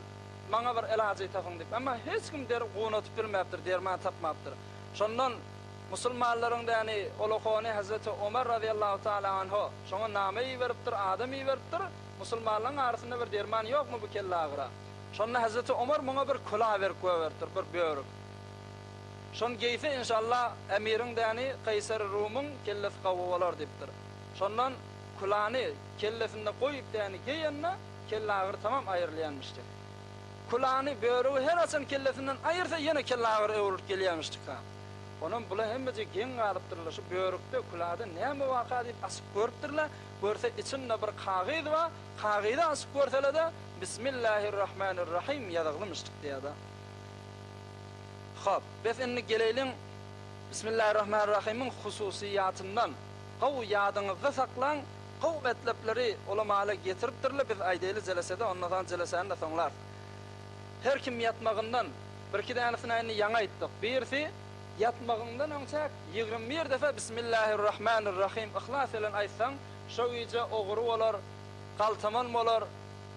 maňa bir elajy tapyň diýip. Emma hiç kim der gunatyp bilmäpdir, derman tapmapdyr. Şondan musulmanlaryň däni ulakony Hezreti Omar razyýallahu taala anhu şoňa name iberipdir, adam iberipdir. Musulmanlaryň arasynda bir derman ýokmy bu kellagyra? Şonda Hezreti Omar muňa bir külah berip goýberipdir, bir börük. Şony geýse inşallah emiriň däni Kaýseri Rumyň kellesi gawy bolar diýipdir. Şondan külany kellesinde goýup däni geýende kellagyry tamam aýrylýanmyşdyk. Külany, börügi her haçan kellesinden aýyrsa ýene kellagyry öwrülip gelýämişdika. Onam bular hemmeje geň galypdyrlar, şu börükde, külada näme barka diýip açyp görüpdirler. Görse içinde bir kagyz bar, kagyzy açyp görselede Bismillahirrahmanirrahim ýazyglymyşdyk diýýärde. Hop, bes indi geleýliň Bismillahirrahmanirrahimiň hususyýatyndan. Gowy ýadyňyzda saklaň, gowy metlepleri ulamalar getiripdirler, biz aýdaýly jelesede, ondan soň jelesäni-de soňlarys. Her kim ýatmagyndan, birki dänesini indi ýaňy aýtdyk. Birisi Ýatmagyňdan öňçäk 21 defa Bismillahirrahmanirrahim yhlas bilen aýtsaň, şo gije ogry bolar, galtaman bolar,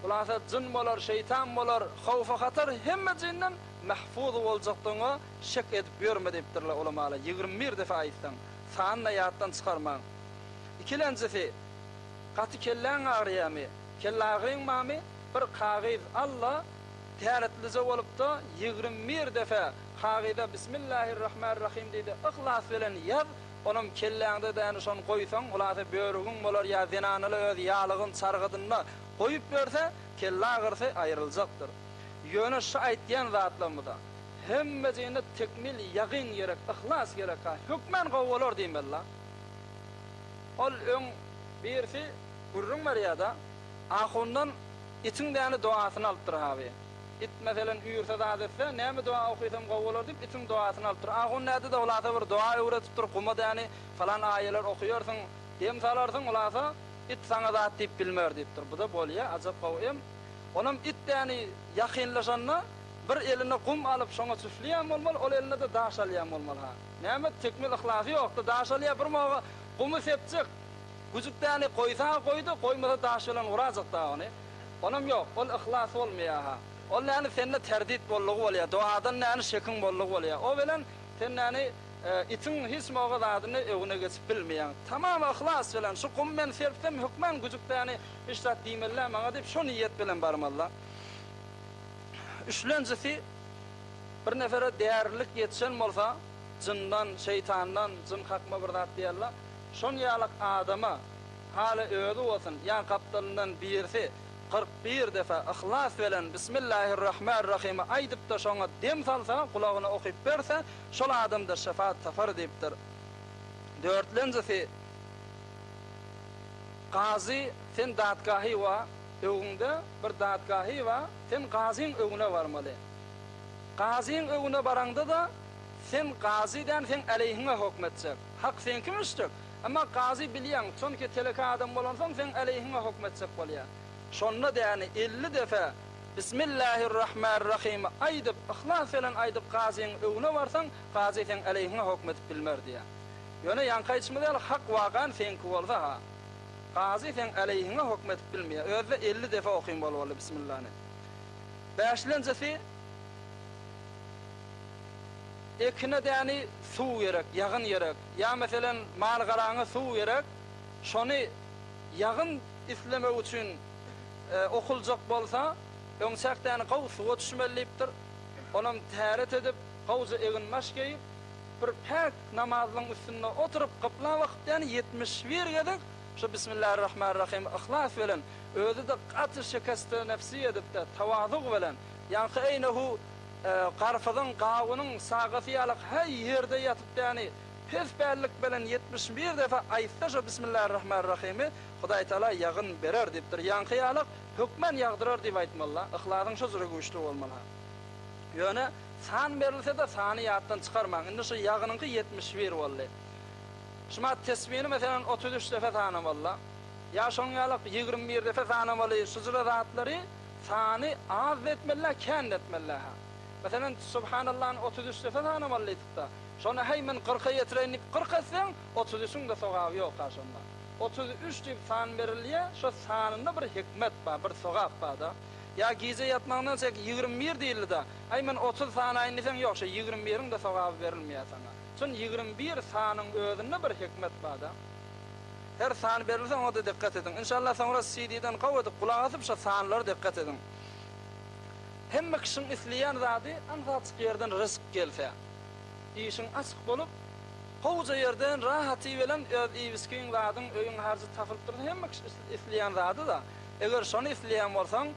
hulasa jyn bolar, şeýtan bolar, howfa-hatar hemme jynden mahfuz boljakdygyňa şek edip ýörme diýipdirler ulamalar, 21 defa aýtsaň, sanyny ýatdan çykarmaň. Ikilenjisi, gaty kelläň agyrýamy, kellagyryň barmy, bir kagyz al-da, täretlije bolup-da 21 defa Kagyza Bismillahirrahmanirrahim diýde yhlas bilen ýaz, onam kelläňde däni şony goýsaň, hulasa börügiň bolar ýa zenanaly öz ýalygyn çargadynda goýup berse, kelle agyrysy aýryljakdyr. Ýöne şu aýtýan zatlarymyza hemmejiginde tekmil ýagyn gerek, yhlas gerek ha, hökmän gowy bolar diýmeli la. Ol öň birisi gürrüň berýärda, ahundan itiň däni dogasyny alypdyr haby. It meselen üýrse zat etse, näme doga okysam gowy bolar diýip, itiň dogasyny alypdyr. Ahun näde-de hulasa bir doga öwretipdir, guma däni falan aýalar okyarsyň, dem salarsyň, hulasa it saňa zat diýip bilmer diýipdir. Bu-da bolýa, ajap gowy em. Onam it däni ýakynlaşanda bir eline gum alyp şoňa çüfleýän bolmaly, ol eline-de daş alýan bolmaly ha. Näme, tekmil yhlasy ýokdy, daş alýa, bir moga gumy sepjek, güjük däni goýsa goýdy, goýmasa daş bilen urajak dagy ony. Onam ýok, ol yhlas bolmaýar-ha. Ol näni sende terdit boldugy bolýar, dogadan näni şekiň boldugy bolýar. O bilen sen näni itiň hiç moga zadyny öňüne geçip bilmeýäň. Tamam yhlas bilen, şu gumy men serpsem hökman güjük däni hiç zat diýmeli-dä maňa diýip şo niýet bilen barmaly-da. Üçlenjisi, bir nefere därilik ýetişen bolsa, jyndan, şeýtandan, jyn kakma bir zat diýerler, şon ýalak adama, Haly özi bolsun, ýa gapdalyndan birisi 41 defa yhlas bilen Bismillahirrahmanirrahymy aýdypda şoňa dem salsa, gulagyna okyp berse, şol adamda şefa tapar diýipdir. Dörtlenjisi, Gazy sen dadgahy wa, öňüňde bir dadgahy wa, sen gazyň öňüne barmaly. Gazyň öňüne baraňda-da, sen gazy däl seň aleýhiňe hokm etjek. Hak seňkimişdik. Emma gazy bilýäň, çonki teleke adam bolansoň seň aleýhiňe hokm etjek bolýar. Şonda däni 50 defe Bismillahirrahmanirrahymy aýdyp, yhlas bilen aýdyp gazyň öňüne barsaň, gazy seň aleýhiňe hokm edip bilmer diýýär. Ýöne ýaňky aýdyşymyz ýaly hak wakan seňki bolsa-ha, gazy seň aleýhiňe hokm edip bilmeýär. Özi-de 50 defe okyn bolmaly Bismillany. Bäşlenjisi Ekine däni suw gerek, ýagyn gerek. Ýa meselem mal-garaňa suw gerek, şony ýagyn islemek üçin okuljak bolsa, öňçäk däni gowy suwa düşmeli diýipdir. Onam täret edip, gowja eginbaş geýip, Bir päk namazlyň üstünde oturyp gypla bakyp ýany 71 gezek şu Bismillahirrahmanirrahim yhlas bilen, özi-de gaty şikeste nefsi edip-de, tawazug bilen, ýaňky eýnehu garpyzyň, gawunyň sagasy ýalak häý ýerde ýatyp ýany pes-pällik bilen 71 defa aýtsa şo Bismillahirrahmanirrahimi Hudaýtagala ýagyn berer diýipdir. Ýaňky ýalak hökman ýagdyrar diýip aýtmaly-la. Yhlasyň şo jüre güýçli bolmaly-ha. Ýöne san berilse-de sany ýatdan çykarmaň. Indi şu ýagynyňky 71 boldy. Şumat tesbini meselem 33 defe sanamaly-la. Ýa şoň ýalak 21 defe sanamaly. Şu jüre zatlary sany az-da etmeli-dä, kän-de etmeli-dä-hä. Meselem Subhanallany 33 defe sanamaly diýdik-de. Şony häý men kyrka ýetireýin diýip 40 etseň, 33-iň-de sogaby ýok-ha şonda. 33 diýip san berilýär, şo sanynda bir hikmet bar, bir sogap bar-da. Ýa gije ýatmagyňdan çek 21 diýildi-de, aý men 30 sanaýyn diýseň, ýok, şo 21-iň-de sogaby berilmeýär saňa. Çün 21 sanyň özünde bir hikmet bar-da. Her san berilse oňa-da dikgat ediň. Inşallah soňra CD-den gowy edip gulak asyp şo sanlara dikgat ediň. Hemme kişiň isleýän zady aňsatjyk ýerden ryzk gelse. Işiň açyk bolup, gowuja ýerden rahaty bilen öz iýip-içgiň zadyň, öýüň harjy tapylyp dursa hemme kişi isleýän zady-da. Eger şony isleýän bolsaň,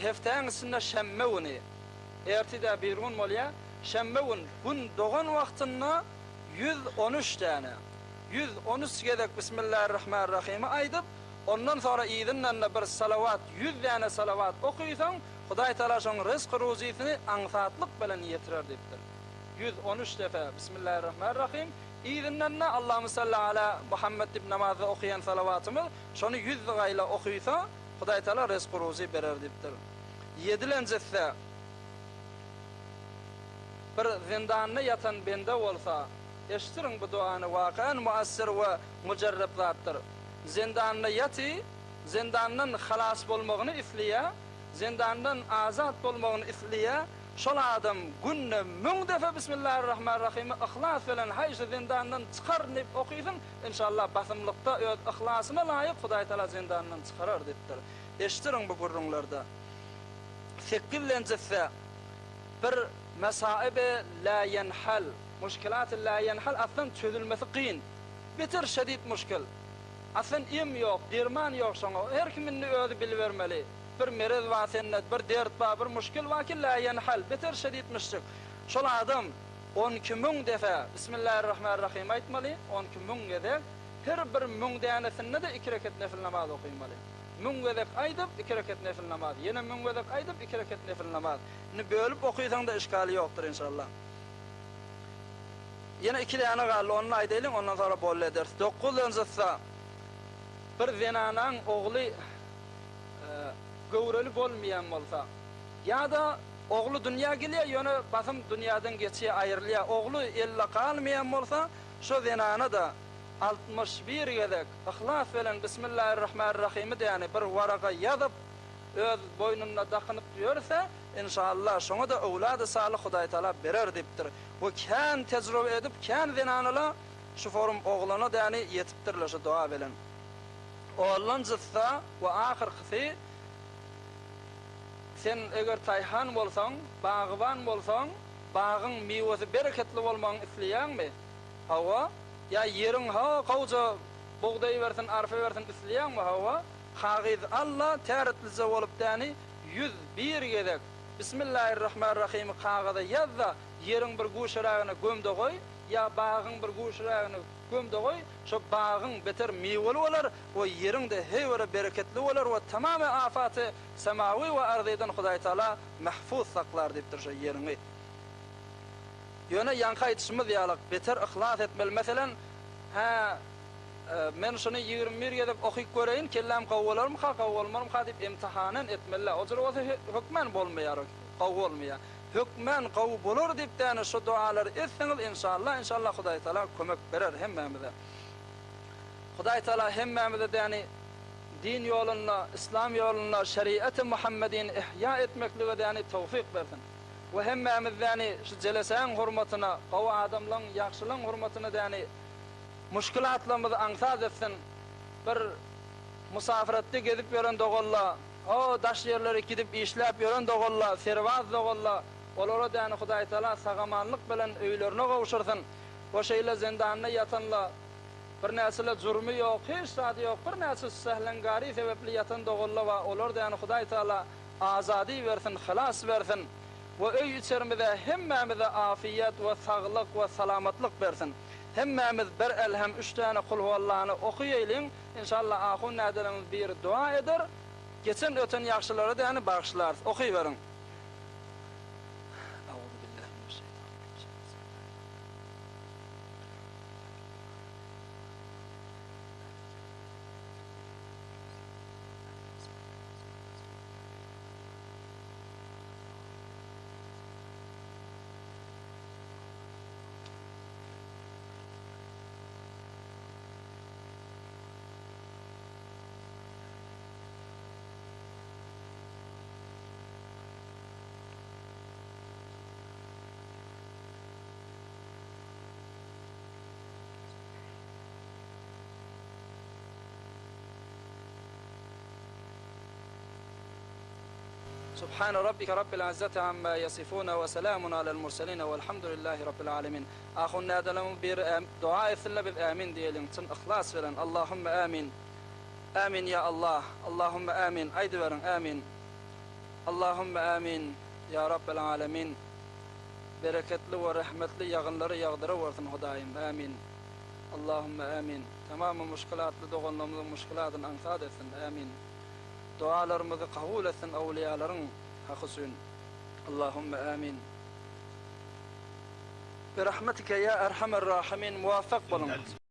hepdäň içinde şenbe güni, ertir-de birgün bolýar, şenbe gün, gün dogan wagtynda 113 däne, 113 gezek Bismillahirrahmanirrahymy aýdyp, ondan soňra yzyndan-da bir salawat, 100 däne salawat okysaň, Hudaý Tagala şoň ryzky-ruzysyny aňsatlyk bilen ýetirer diýipdir. 113 depe Bismillahirrahmanirrahym, yzyndan-da Allahümme salli ala Muhammed diýip namazda okaýan salawatymyz, şony 100 gaýla okysa, Hudaý Tagala ryzky-ruzy berer diýipdir. Ýedilenjisi, bir zindanda ýatan bende bolsa, eşdiriň bu dogany wakan muassir we mujarrep zatdyr. Zindanda ýaty, zindandan halas bolmagyny isleýär, zindandan azat bolmagyny isleýär, şol adam günde 1000 defa Bismillahirrahmanirrahymy yhlas bilen haý şu zindandan çykaryn diýip okysyn, inşallah basymlykda öz yhlasyna laýyk Hudaý Tagala zindandan çykarar diýipdir. Eşdiriň bu gürrüňlerde. Sekizlenjisi bir mesaib-i la ýenhal, muşkilat-y la ýenhal aslan çözülmesi kyn. Beter şedid muşkil. Aslan em ýok, derman ýok şoňa. Her kim indi özi bilibermeli. Bir merez bar sende, bir dert bar, bir muşkil bar ki la ýenhal, beter şedid müşrik. Şol adam 12 müň defe Bismillahirrahmanirrahim aýtmaly, 12 müň gezek, her bir müň dänesinde-de iki reket nefil namaz okymaly. Müň gezek aýdyp, iki reket nefil namaz, ýene müň gezek aýdyp, iki reket nefil namaz. Indi bölüp okysaň-da işgali ýokdur inşallah. Ýene iki däne galdy, ony-da aýdaýlyň, ondan soňra boldy ederis. Dokuzynjysy, bir zenanaň ogly göwreli bolmaýan bolsa, ýa-da ogly dünýä gelýär, ýöne basym dünýäden geçýär, aýrylýar, ogly elde galmaýan bolsa, şo zenana-da 61 gezek yhlas bilen Bismillahirrahmanirrahymy däni bir waraga ýazyp, öz boýnunda dakynyp ýörse, inşallah, şoňa-da öwlady salyh Hudaýtagala berer diýipdir. We kän tejrübe edip, kän zenanalar şu forum oglana däni ýetipdirler şu doga bilen. Ondanjysy we ahyrkysy, sen eger taýhan bolsaň, bagyban bolsaň, bagyň miwesi bereketli bolmagyny isleýäňmi? Hawa. Ýa ýeriň ha gowja bugdaý bersin, arpa bersin isleýäňmi? Hawa. Kagyz al-da, täretlije bolup däni 101 gezek Bismillahirrahmanirrahymy kagyza ýaz-da, ýeriň bir guşerägine göm-de goý, ýa bagyň bir guşerägine göm-de goý, şo bagyň beter miweli bolar we ýeriň-de heýwere bereketli bolar we tamamy afaty semawy we arzydan Hudaýtagala mahfuz saklar diýipdir şo ýeriňi. Ýöne ýaňky aýdyşymyz ýalyk beter yhlas etmeli. Meselem, hä, men şuny 21 gezek okyp göreýin, kelläm gowy bolarmyka, gowy bolmarmyka diýip imtihanan etmeli-dä. O jür bolsa hökmän bolmaýar, gowy bolmaýar. Hökmän gowy bolar diýip däne şu dualary etseňiz inşallah, inşallah Hudaý Tagala kömek berer hemmämize. Hudaý Tagala hemmämize däni din ýolunda, islam ýolunda şeriaty Muhammedini ihýa etmeklige däni towfyk bersin. We hemmämiz däni şu jelesäň hurmatyna, gowy adamlaň, ýagşylaň hurmatyna däni muşkilatlarymyzy aňsat etsin. Bir musafiratda gezip ýören dogalla, o daş ýerlere gidip işläp ýören dogalla, serbaz dogalla. Olara däni Hudaýtagala sag-amanlyk bilen öýlerine gowşursyn. We şeýle zindanda ýatanla birnäçele jurmy ýok, hiç zady ýok, birnäçe sähleňgary sebäpli ýatan doganla bar, olar däni Hudaýtagala azady bersin, hylas bersin. We öý-içerimize hemmämize afiýet we saglyk we salamatlyk bersin. Hemmämiz bir Elhem üç däne Kulhuallany okyýaýlyň, inşallah ahun nädeleriňiz biri dua eder, geçen öten ýagşylary däni bagyşlarys. Okyberiň. Subhane rabbike rabbil izzati amma ýasifune we selamun alel murseline welhamdulillahi rabbil alemin. Ahun nädelemiz biri dua etsinle biz ämin diýeliň çyn yhlas bilen Allahümme ämin Ämin ýa Allah Allahümme ämin aýdyberiň ämin Allahümme ämin ýa rabbel alemin Bereketli we rehmetli ýagynlary ýagdyrawersin Hudaýym ämin Allahümme ämin Tamamy muşkilatly doganlarymyzyň muşkiladyny aňsat etsin ämin Dogalarymyzy kabul etsin awliýalaryň haky üçin. Allahümme amin. Birahmetike ýa erhamer rahimin muwaffak boluň.